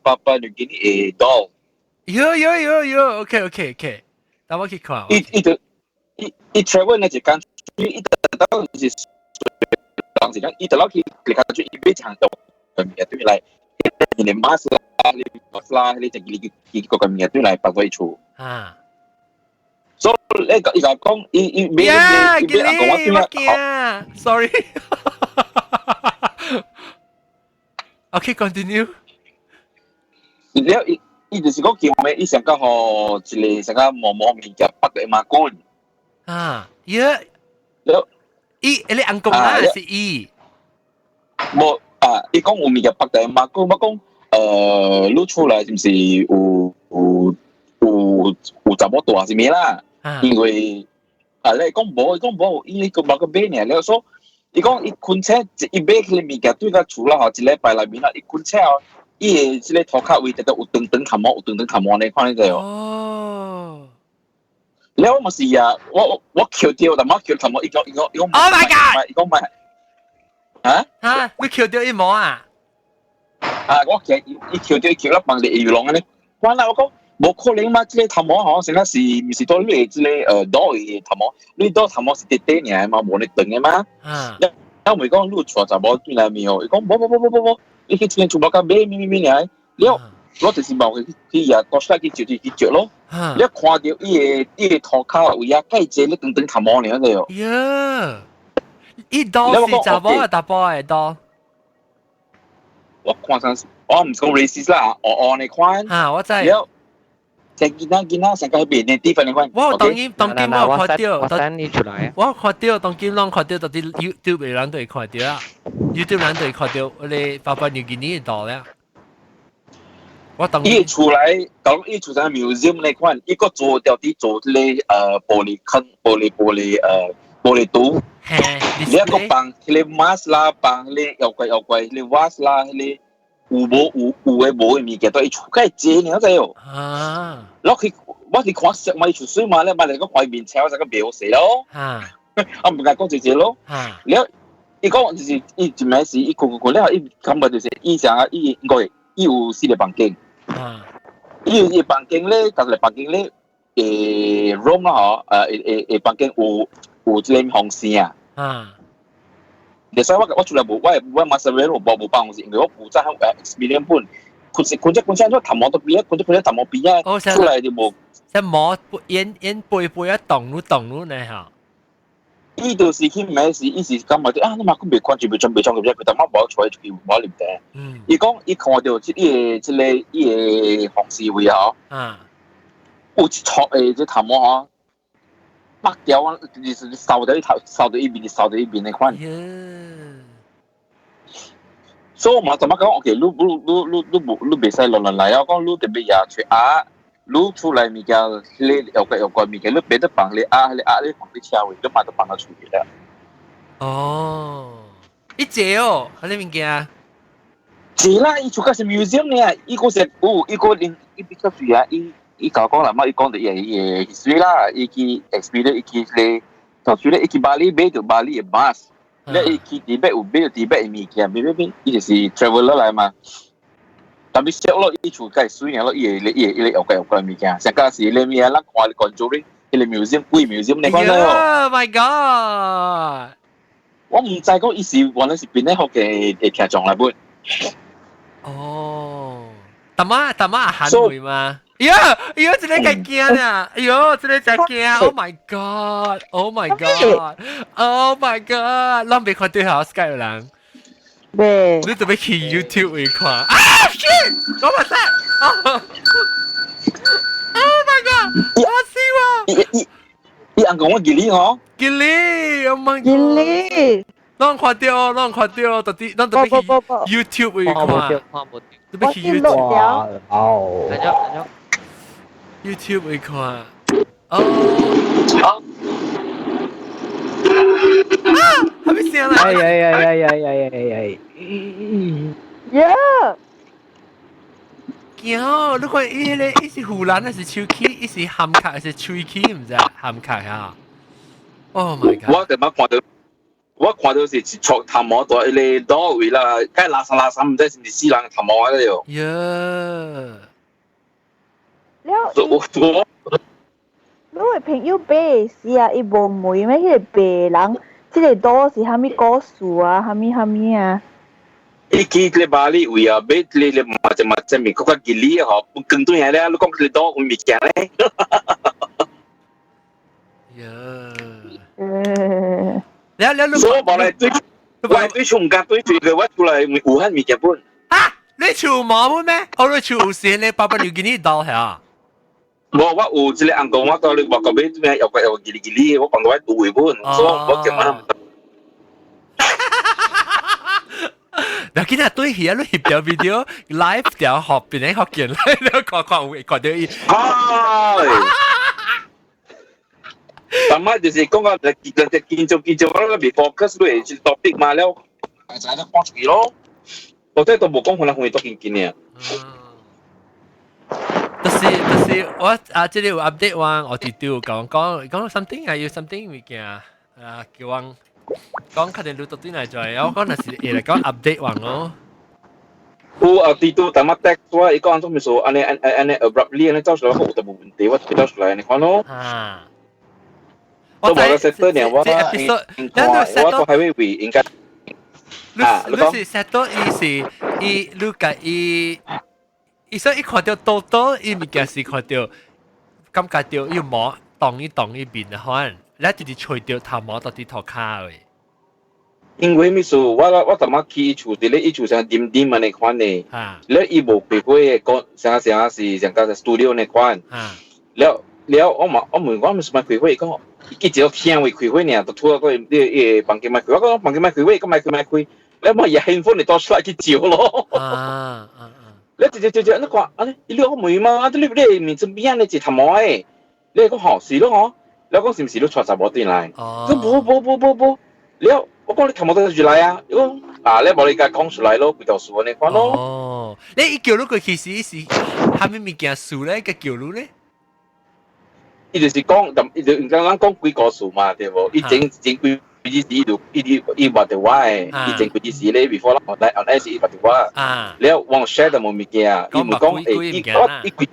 巴巴紐幾尼的 doll。有有有有，OK OK OK，等我去看。伊伊就伊伊 travel 那一間，伊得到是當時講，伊得落去佢較就伊買一項東物件對來，伊個 mask 啦，你 mask 啦，你就伊伊個個物件對來放喺厝。啊。所以你個伊就講，伊伊買買買阿公我對來，sorry。OK, continue。了伊伊就是講叫咩？伊想講吼一個想講毛毛物件北個馬棍。啊，耶！了，伊你阿公啊是伊。無啊！伊講有物件北個馬棍，我講你出來是毋是有有有有查某大是咩啦？因為啊，你講無，伊講無，因為佢無個買爾，了說。伊講伊困醒，伊買彼個物件對甲厝啦吼，一禮拜內面啦，伊困醒哦，伊的這個塗骹位直直有長長頭毛，有長長頭毛呢，看你知哦。哦。了我嘛是啊，我我我抾著，但我抾頭毛，伊講伊講伊講。 Oh my god！伊講唔係。啊？啊！你抾著伊毛啊？啊！我抾伊伊抾著伊抾了放佇魚籠安尼，我啦我講。無可能嘛！這個頭毛吼，成個是毋是到你的這個袋的頭毛？你袋頭毛是短短爾嘛，無呢長的嘛。啊！我咪講你帶查某轉來面哦，伊講無無無無無無，你去這間厝無甲買咩咩咩爾，了我就是冇去去也多出來去照去去照咯。你看到伊的伊的塗跤位啊，蓋濟咧長長頭毛爾個哦。呀！伊袋是查某啊，查埔的袋。我看上我毋是講 racist 啦，黑黑呢款。啊，我知。了。像囡仔囡仔上個邊的地方的款。我當今當今我看到，我 send 你出來。我看到當今攏看到，到啲 YouTube 的人都會看到啊，YouTube 人都會看到，你爸爸你見你到了。我當伊厝內，講伊厝在 museum 那款，伊個做掉啲做這個玻璃坑、玻璃玻璃玻璃ตู้。你一個放彼個 mask 啦，放彼個妖怪妖怪，彼個 vase 啦，彼個。有無有有的無的物件都伊厝較濟爾知哦。啊！落去我是看色嘛，伊厝水嘛咧，嘛嚟個看面青，我就個袂好勢咯。啊！啊，毋敢講濟濟咯。啊！了，伊講就是伊一暝時，伊睏睏睏了，伊感覺就是伊啥伊應該伊有四個房間。啊！伊有伊房間咧，逐個房間咧，room 啦嗬，誒誒誒房間有有這個風扇啊。啊！所以我我出來無，我我 master bedroom 無無放風扇，因為我負責experience 本，困困只困只頭毛都邊啊，困只困只頭毛邊啊，出來就無。只毛煙煙背背一動攏動攏呢嚇。伊就是去買時，伊是感覺啊，你嘛佢未看住未裝未裝咁樣，佢特媽無坐出去無入地。伊講伊看到這個這個伊個紅絲位吼，有一撮的這頭毛吼，剝掉啊，就是掃到伊頭，掃到伊面，掃到伊面的款。所以我嘛怎麼講？OK，你你你你你無你袂使亂亂來啊！講你特別也吹啊，你出來物件，你有個有個物件，你別得放你啊，你啊你放你車位，你嘛都放到出去了。哦，一隻哦，嗰啲物件。是啦，伊出個是 museum 呢，伊個是有，伊個連伊比較水啊，伊伊講講啦嘛，伊講的伊伊 history 啦，伊去 experience，伊去咧，到時咧伊去巴厘買到巴厘的 bus。你伊去佇北有買佇北的物件，買買買，伊就是 traveler 來嘛。但係小咯，伊厝計水爾咯，伊會伊會伊會有個有個物件，上加是你物啊，咱看 Conjuring，迄個 museum 鬼 museum 你看咯。 Oh my god！我毋知講伊是原來是邊個學嘅會聽眾來本。哦，大媽大媽喊會嗎？呀呀，這個真驚啊！哎呦，這個真驚！Oh my god！Oh my god！Oh my god！咱未看對下 Skype 人，未？你準備去 YouTube 會看？啊 shit！我話塞！Oh my god！我死我！伊伊伊翁講我記你吼？記你，Oh my god！記你，咱看到，咱看到，到底咱特別去 YouTube 會看，特別去 YouTube。哦，等陣 YouTube 會看，哦，好，啊，係咪聲啦？哎呀呀呀呀呀呀呀！呀！驚，你看伊迄個，伊是護欄還是手機？伊是含卡還是喙齒？毋知含卡哈？Oh my god！我特別看到，我看到是一撮頭毛在迄個倒位啦，該垃圾垃圾，毋知是毋是死人頭毛啊了。呀！了，我我你的朋友買時啊，伊無問咩？彼個白人，這個刀是啥物故事啊？啥物啥物啊？伊去咧巴厘位啊，買咧咧嘛就嘛這面，較較吉利吼，更對下咧，你講佢刀有物件咧。呀！了了，所以無來對，我對厝毋敢對住個，我出來有漢物件本。啊！你厝無本咩？我你厝有時咧，爸爸你給你刀嚇。無，我有一個翁公，我到你外國買咩？有個有吉利吉利，我講到我有位本，所以我叫我。嗱，今日對起啊，你翕條 video live 條學邊個學見咧，你看看有會看到伊。係。但係就是講個人哋建造建造，我未 focus 落去 topic 嘛了，大家都講出去咯。我這都無講可能會多見見嘅。就是就是我啊，這裡有 update 我，我直接講講講 something 啊，有 something 物件啊，叫我講確定你到底來做，我講那是會來講 update 完咯。有啊，啲都但乜 text 我伊講做咩數，按呢按按呢 abruptly 按呢走出來，我有得無問題，我走出來你看咯。啊。我無個 set 呢，我我都還會為應該。你你是 set 伊是伊你甲伊。伊所以伊看到多多，伊物件是看到感覺到伊毛動一動伊面的款，你直直吹到頭毛到底塗跤的。因為咩事？我我逐擺去伊厝，佇咧伊厝上點點按呢款的，了伊無開會的，講啥啥是上個 studio 那款。了了，我嘛我問我毋是莫開會，伊講伊一直聽話開會爾，就拄啊個伊伊房間莫開，我講房間莫開會，講莫開莫開，了嘛伊 handphone 會倒出來去照咯。啊啊！你直直直直，你看，啊你，你我問嘛，啊你你面身邊你一頭毛的，你講吼是咯吼，你講是毋是你帶查某轉來？講無無無無無，了我講你頭毛倒出來啊，伊講啊你無你共講出來咯，規條事按呢款咯。哦，你伊叫你過去時是蝦米物件事咧？個叫你咧？伊就是講，伊就剛剛講幾個事嘛，對無？伊前前幾幾時伊就伊伊伊捌著我的，伊前幾時咧，before 咱來來時伊捌著我。了我 share 淡薄物件，伊問講欸，伊我伊規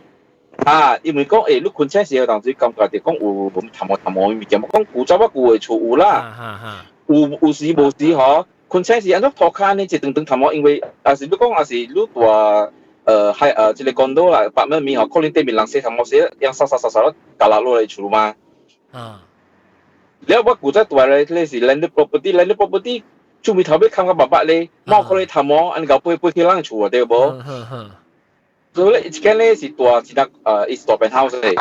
啊，伊問講欸，你困醒時候當時感覺著講有頭毛頭毛物件，我講古早我舊的厝有啦，有有時無時吼，困醒時按怎塗跤呢？一長長頭毛，因為啊是你講啊是你大係這個 condo 啦，百蚊面吼，可能對面人洗頭毛洗，樣掃掃掃掃，落落來厝嘛。啊。了我古早大咧，咧是 landed property，landed property，出面頭尾冚個白白咧，貓可能頭毛，按搞背背去人厝對無？所以咧，一間咧是大一個伊是大 penthouse 咧。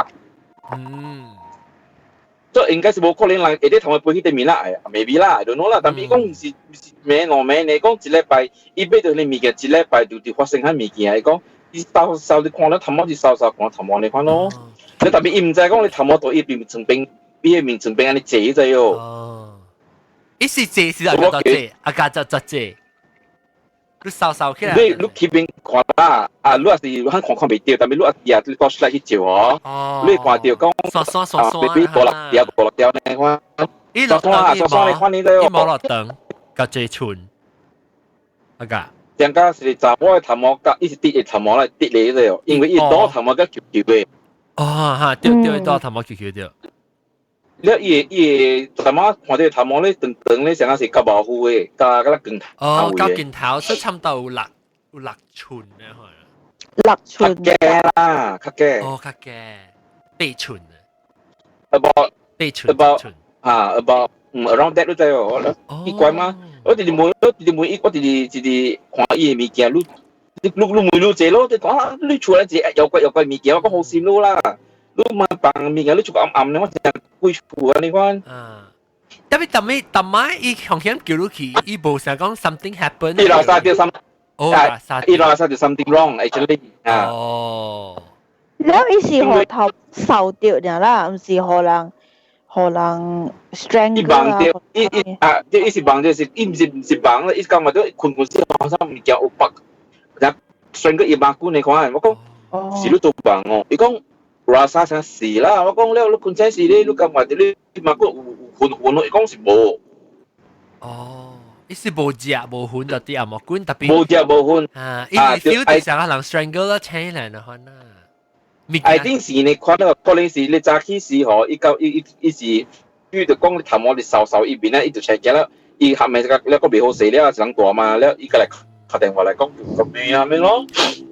這應該是無可能人會佇頭尾飛去對面啦，maybe 啦，I don't know 啦。但係伊講是是咩兩咩呢？講一禮拜，伊買到迄物件，一禮拜就佇發生彼物件。伊講伊掃掃你看了頭毛是掃掃看頭毛你看咯。你特別伊毋知講你頭毛到伊邊床邊，伊個面床邊按呢坐者喲。哦，伊是坐是啊，個坐，啊加就就坐。你掃掃起來。你去邊看啦？啊，你也是肯看看袂著，但係你也是拿 torchlight 去照哦。你看著講，刷刷刷刷，你過落條過落條呢款。伊落燈，刷刷你看你咧。伊無落燈，甲這寸，啊個。點解是查某的頭毛，甲伊是滴的頭毛來滴咧個，因為伊倒頭毛較球球的。哦，哈，對對，倒頭毛球球對。了伊伊頭毛看著頭毛咧長長咧，成個是較毛膚的，加甲光頭。哦，較鏡頭，所以差唔多有6寸咧，可能。6寸。較低啦，較低。哦，較低，8寸啊。 About 8寸。 About 啊，about around that 都知哦。奇怪嗎？我直直問，我直直問伊，我直直直直看伊的物件，你你你你問你這咯，你講啊，你厝內一個妖怪妖怪物件，我講好心你啦。你嘛放物件，你厝暗暗咧，我真鬼厝啊！你看。啊。特別特別特別，伊雄險叫你去，伊無想講 something happen。伊落沙掉 some，哦，沙伊落沙掉 something wrong actually。哦。了伊是予頭掃著爾啦，毋是予人予人 strangle 伊夢著，伊伊啊，伊是夢著是，伊毋是夢咧，伊感覺著困困死，好像物件有白，然後 strangle 伊目久呢看，我講是你做夢哦，伊講。rasa 啥是啦，我講了，你困醒時咧，你感覺你目骨有有昏昏咯，伊講是無。哦，伊是無食無昏就啲啊，無管特別。無食無昏。啊，伊是 feel 到成個人 strangle 啦，請來啦，可能。 I think 是呢，看到可能是你早起時吼，伊到伊伊伊是，伊就講你頭毛你掃掃伊邊咧，伊就請起了，伊後面這個了個袂好勢了，一人大嘛，了伊個來打電話來講個咩啊咩咯。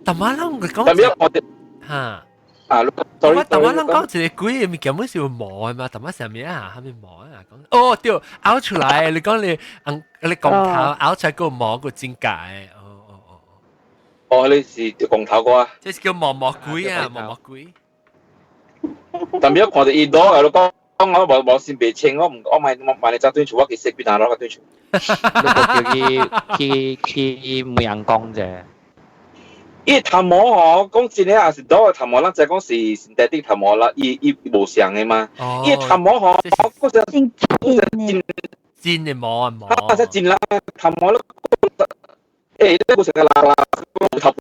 但係咱講。但係我哋嚇。啊，我但我諗講一個鬼嘅物件，本是有毛嘅嘛，但係啥物啊？啥物毛啊？講哦對，拗出來，你講你你光頭拗出來個毛個真假？哦哦哦哦，你是光頭個啊？這是叫毛毛鬼啊，毛毛鬼。但係我看到伊攞，我講講我無無先袂清，我唔我買我買你扎對厝，我去識邊哪攞個對厝。你個叫佢去去梅陽江啫。伊頭毛吼，講真個也是倒個頭毛，咱知講是 synthetic 頭毛啦，伊伊無相的嘛。伊頭毛吼，嗰隻真真真的毛啊毛。啊，只真啦，頭毛咯，欸，你無成個啦啦頭。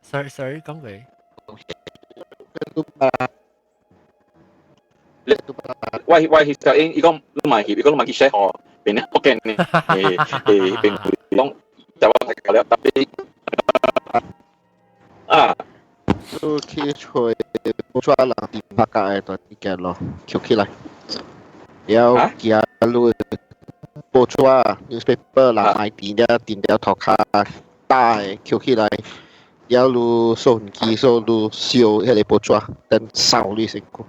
Sorry sorry，講句。我翕攝影，伊講你嘛翕，伊講你嘛去 share 吼，變咧福建呢，欸欸變講。就我睇了，特別啊，都去揣抓人電拍架的物件咯，抾起來，然後行路報紙 newspaper 人買電了電了塗跤打的抾起來，然後你掃機掃你燒彼個報紙，等掃你身軀。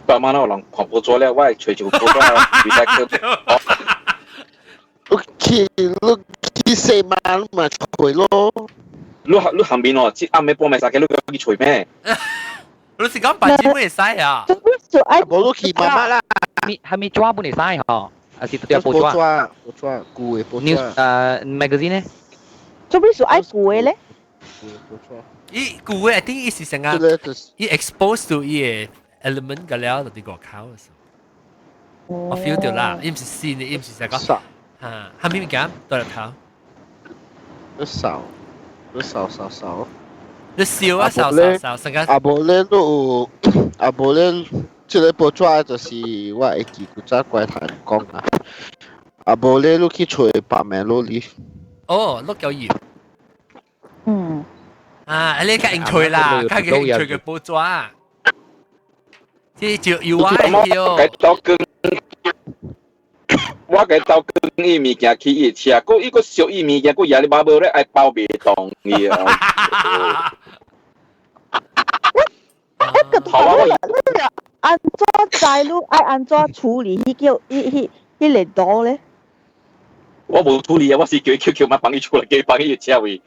百萬有人看報紙了，我會揣一個報紙，比賽去。你去你去洗嘛，你嘛揣咯。你你後面哦，這暗暝半暝三更，你去揣咩？你是講白紙會使啊？無你去媽媽啦。係咪紙本會使吼？還是對報紙？報紙，舊的報紙。 News magazine 呢？做咩事愛舊的咧？伊舊的，I think 伊是成個，伊 expose to 伊個 element 個了，就佇外口的時候。我 feel 到啦，伊毋是新的，伊毋是成個。嚇，係咪物件對入頭？你掃，你掃掃掃。你燒啊掃掃掃，成個。啊無咧，你有，啊無咧，這個報紙就是我會記古早怪談講啊。啊無咧，你去揣pomelo leaf。哦，碌柚葉。嗯。啊，你較用揣啦，較用揣個報紙。這就有啊，我我共走扛伊物件去伊車，閣伊閣燒伊物件，閣夜你媽無咧愛包袂動伊啊！頭啊！按怎知你愛按怎處理？彼叫彼彼彼個刀咧？我無處理啊，我是叫伊 Q Q 嘛，幫伊出來，叫伊幫伊車位。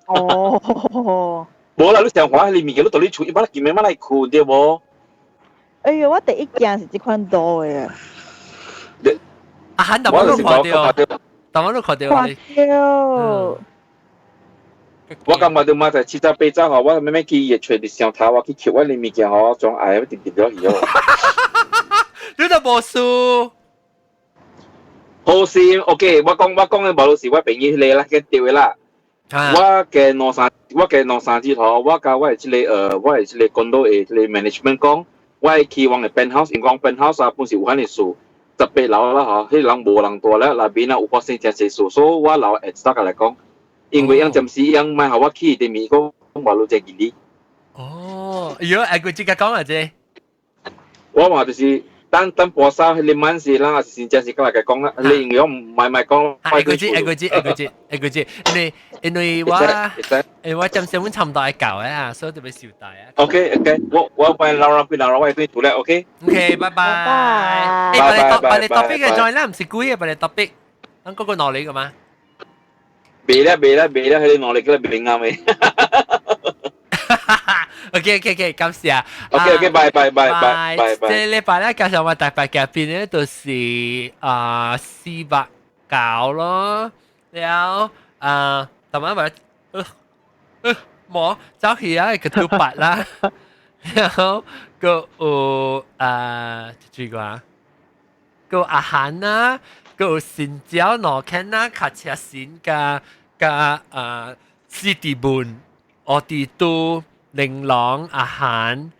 哦。無啦，你想看，你物件你到你厝，一般見面來困對無？哎呦，我第一件是這款刀的。啊，喊大我都看到，大我都看到。看到。我感覺到嘛在七早八早吼，我慢慢去伊會揣佇上頭，我去抾我啲物件吼，裝愛我直直了去哦。你都無輸。好心，OK，我講我講的無論是我朋友迄個啦，去對的啦。我嘅兩三，我嘅兩三日吼，我佮我的這個我的這個 condo 的這個 management 講，我會去往的 penthouse，因為講 penthouse 啊，本是有遐爾事，18樓啦吼，彼人無人住了，內面啊有發生誠濟事，所以我留會早來講，因為樣暫時樣莫予我去佇面講話路這距離。哦，如果誒佢即刻講啊啫，我嘛就是等等播衫，彼個晚時，咱也是真正是過來共講啦。你因為我唔賣賣講。下個節，下個節，下個節，下個節，因為我因為我暫時阮差唔多愛到的啊，所以特別受帶啊。 OK OK，我幫老人變老人，我會對出來 OK。 OK，拜拜。誒，別你 topic 嘅再啦，唔是鬼嘅，別你 topic，咱嗰個腦力噶嘛？袂啦袂啦袂啦，彼個腦力個袂啱的。 OK OK OK，感謝。 OK OK，拜拜拜拜拜拜。這禮拜咧介紹我特別嘉賓咧，就是啊409咯，了啊，同埋話，冇走去啊個都八啦，然後個有啊，這個啊，個阿韓啦，個有新椒羅肯啦，卡車新加加啊四地門，我哋都。玲瓏阿韓，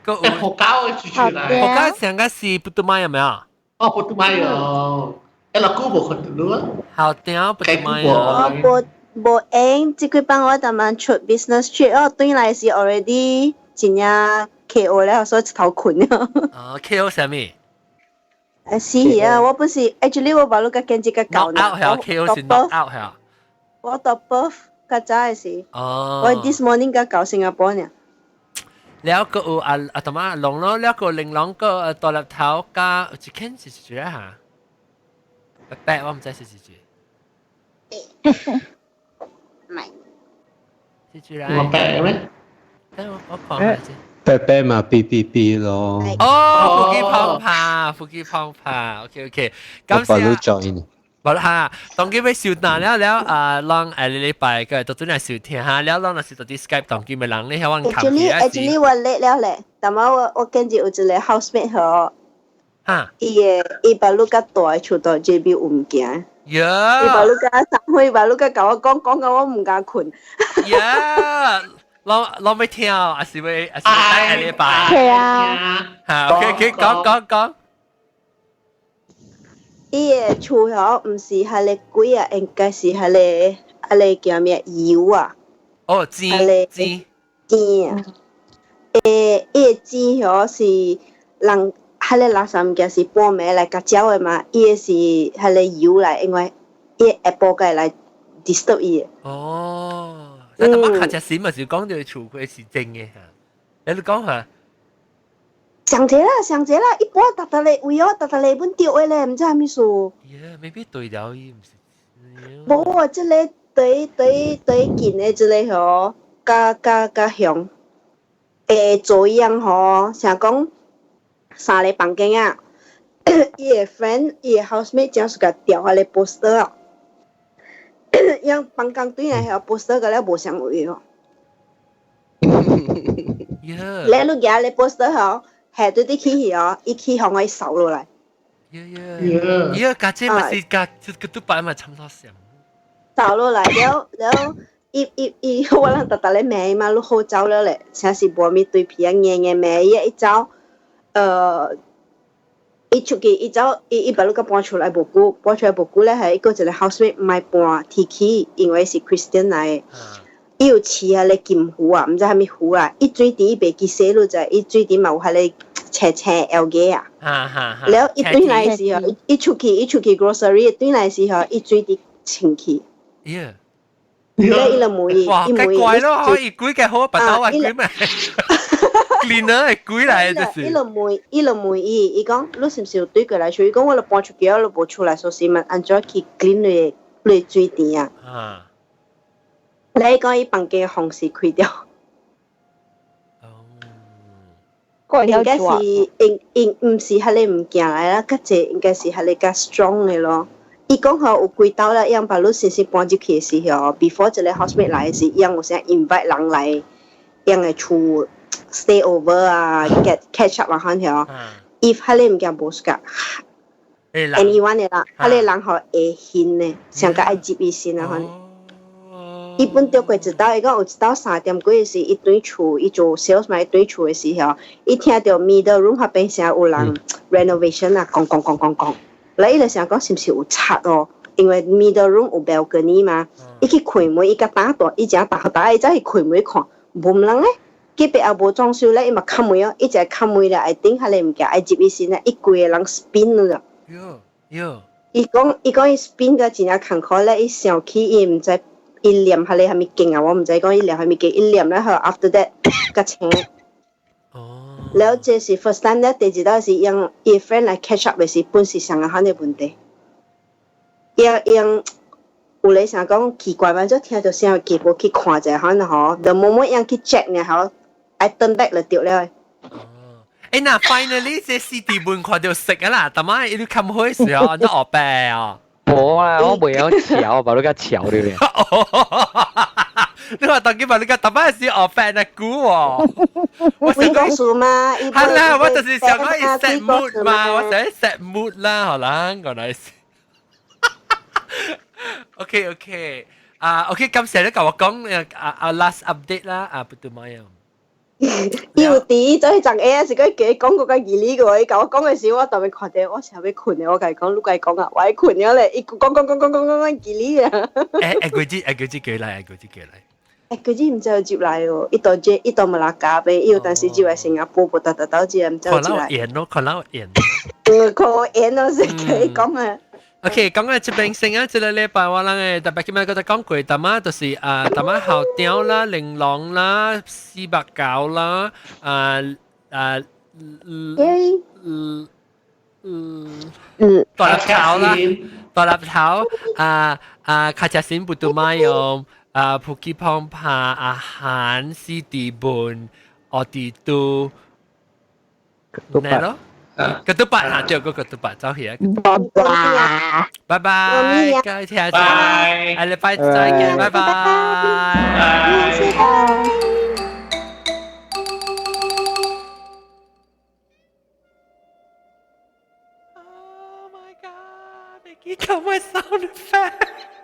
個學校嘅住處嚟，學校上個是不都買有沒有？哦，不都買哦，一落古無看到咯。好聽不都買哦。我無無閒，這幾擺我逐晚出 business trip，我轉來時 already 真正 KO 了，所以一頭睏了。哦，KO 啥物？是啊，我不是，actually 我把你個見這個舊呢。out 係 KO 是 knock out 係。我到 Perth 較早的時，哦，我 this morning 才到新加坡呢。了個有啊啊，同埋龍咯，了個玲瓏個大粒頭加一間是幾啊？白白我毋知是幾句。唔係。是幾來？我白咩？等我我看下先。白白嘛，B B B 咯。哦，腹肌胖胖，腹肌胖胖，OK OK。感謝。我無啦，當今欲收檔了了啊，咱下禮拜個都陣來收聽哈，了咱若是到啲 Skype 當今的人，你遐阮看起來 Actually 我 late 了咧，但係我跟住有一個 housemate 和，哈，伊的伊把路較大厝到 JB 有物件。呀！伊把路較三歲，把路較共我講講到我毋敢睏。呀！咱咱欲聽，還是欲還是欲等下禮拜？係啊。哈，OK OK，講講講。伊的厝吼，毋是彼个鬼啊，應該是彼个彼个叫咩油啊？哦，錢錢錢啊！伊的錢吼是人彼个垃圾物件是半暝來共鳥的嘛，伊的是彼个油來，因為伊下晡過來 disturb 伊的。哦，那我看只時咪是講到厝佢是真的嚇，你都講下。上濟啦，上濟啦，一般逐逐个位哦，逐逐个本著的咧，毋知啥物事。 Yeah，maybe 對了伊毋是。無啊，這个對對對近的這個吼，較較較凶。做樣吼，像講三個房間啊，伊的 friend，伊的 housemate 正是共吊彼个 poster 啊，樣房間對來遐 poster 個了無相位哦。咧你舉个 poster 吼。下對啲起去哦，伊起予我掃落來。呀呀，呀，家姐嘛是家，這個都擺嘛差不多像。掃落來了了，伊伊伊，我人逐逐咧罵伊嘛，你好走了咧，誠是無咪對皮啊硬硬罵伊，伊走，伊出去，伊走，伊伊把你個搬出來無久，搬出來無久咧，係伊閣一個 housemate 毋愛搬提起，因為是 Christian 來的。伊有飼彼个金魚啊，毋知啥物魚啊，伊水池伊袂記洗，你知，伊水池嘛有彼个青青 algae 啊。了伊轉來的時候，伊出去，伊出去 grocery，轉來的時候，伊水池清去。 了伊就問伊，哇，伊問怪咯，伊幾個好，白頭啊，幾咩？ cleaner 係鬼嚟就是。伊就問，伊就問伊，伊講你是毋是有對過來厝？伊講我就搬出去，我就無出來，所以問按怎去 clean 你的水電啊？啊。你講伊房間風是開掉。應該是應應毋是彼个物件來啦，較濟應該是彼个較 strong 的咯。伊講吼有幾道啦，伊把你先先搬入去的時候，before 一個 housemate 來的時，伊有啥 invite 人來，伊的厝 stay over 啊，get catch up 啊，款條。if 彼个物件無 suka anyone 的啦，彼个人吼會興的，上較愛入伊身啊款。伊本著過一道，伊講有一道3點幾的時，伊轉厝，伊做 sales 嘛，伊轉厝的時候，伊聽著 middle room 彼邊聲有人 renovation 啊，講講講講講。來伊就想講是毋是有賊哦？因為 middle room 有 balcony 嘛，伊去開門，伊共打大，伊誠大大，伊走去開門看，無人咧。隔壁也無裝修咧，伊嘛敲門哦，伊一個敲門咧，愛頂彼个物件愛入伊身咧，伊規个人 spin 了。喲喲。伊講伊講伊 spin 個真正艱苦咧，伊想起伊毋知伊念彼个啥物經啊，我毋知講伊念啥物經，伊念了後 after that 較醒。哦。了這是 first time 咧，第二道是用伊 friend 來 catch up 的時，本是上個款的問題。伊用有咧想講奇怪嘛，就聽著聲結果去看者可能吼，the moment 用去 check 呢吼，愛 turn back 就對了。欸，那 finally 這四弟門看著色啊啦，但係伊你冚開時候，你學白啊。無啊，我袂曉撨，把你共撨對袂？你話當今把你個特別是學白那股喎。我是講數嘛，係啦，我就是想講伊 set mood 嘛，我想 set mood 啦，可能原來是。OK OK，啊 OK，感謝你共我講啊啊 last update 啦，啊不對咪啊。伊有佇做迄陣 A 是佢記講過個義理個，伊共我講的時，我特別看著，我想欲睏的，我共伊講，你共伊講啊，我愛睏了咧，伊講講講講講講講義理啊。欸欸，鬼子欸鬼子過來，欸鬼子過來。欸，鬼子毋知有接來哦，伊到這伊到馬來加邊，伊有當時接來新加坡，無達達到這毋知有接來。看老演咯，看老演。嗯，看我演咯，是可以講啊。 OK，講到這邊先啊，這個禮拜我人嘅特別今日個講過，淡仔就是啊，淡仔校長啦、玲瓏啦、四百九啦，啊啊，嗯嗯嗯，大粒頭啦，大粒頭啊啊，卡車先不都買用啊，普吉旁帕啊，韓斯蒂本奧迪都，咩咯？個都八下，對，個個都八，走去啊！拜拜，拜拜，各位聽眾，下禮拜再見，拜拜。Oh my God！你記得我 sound effect。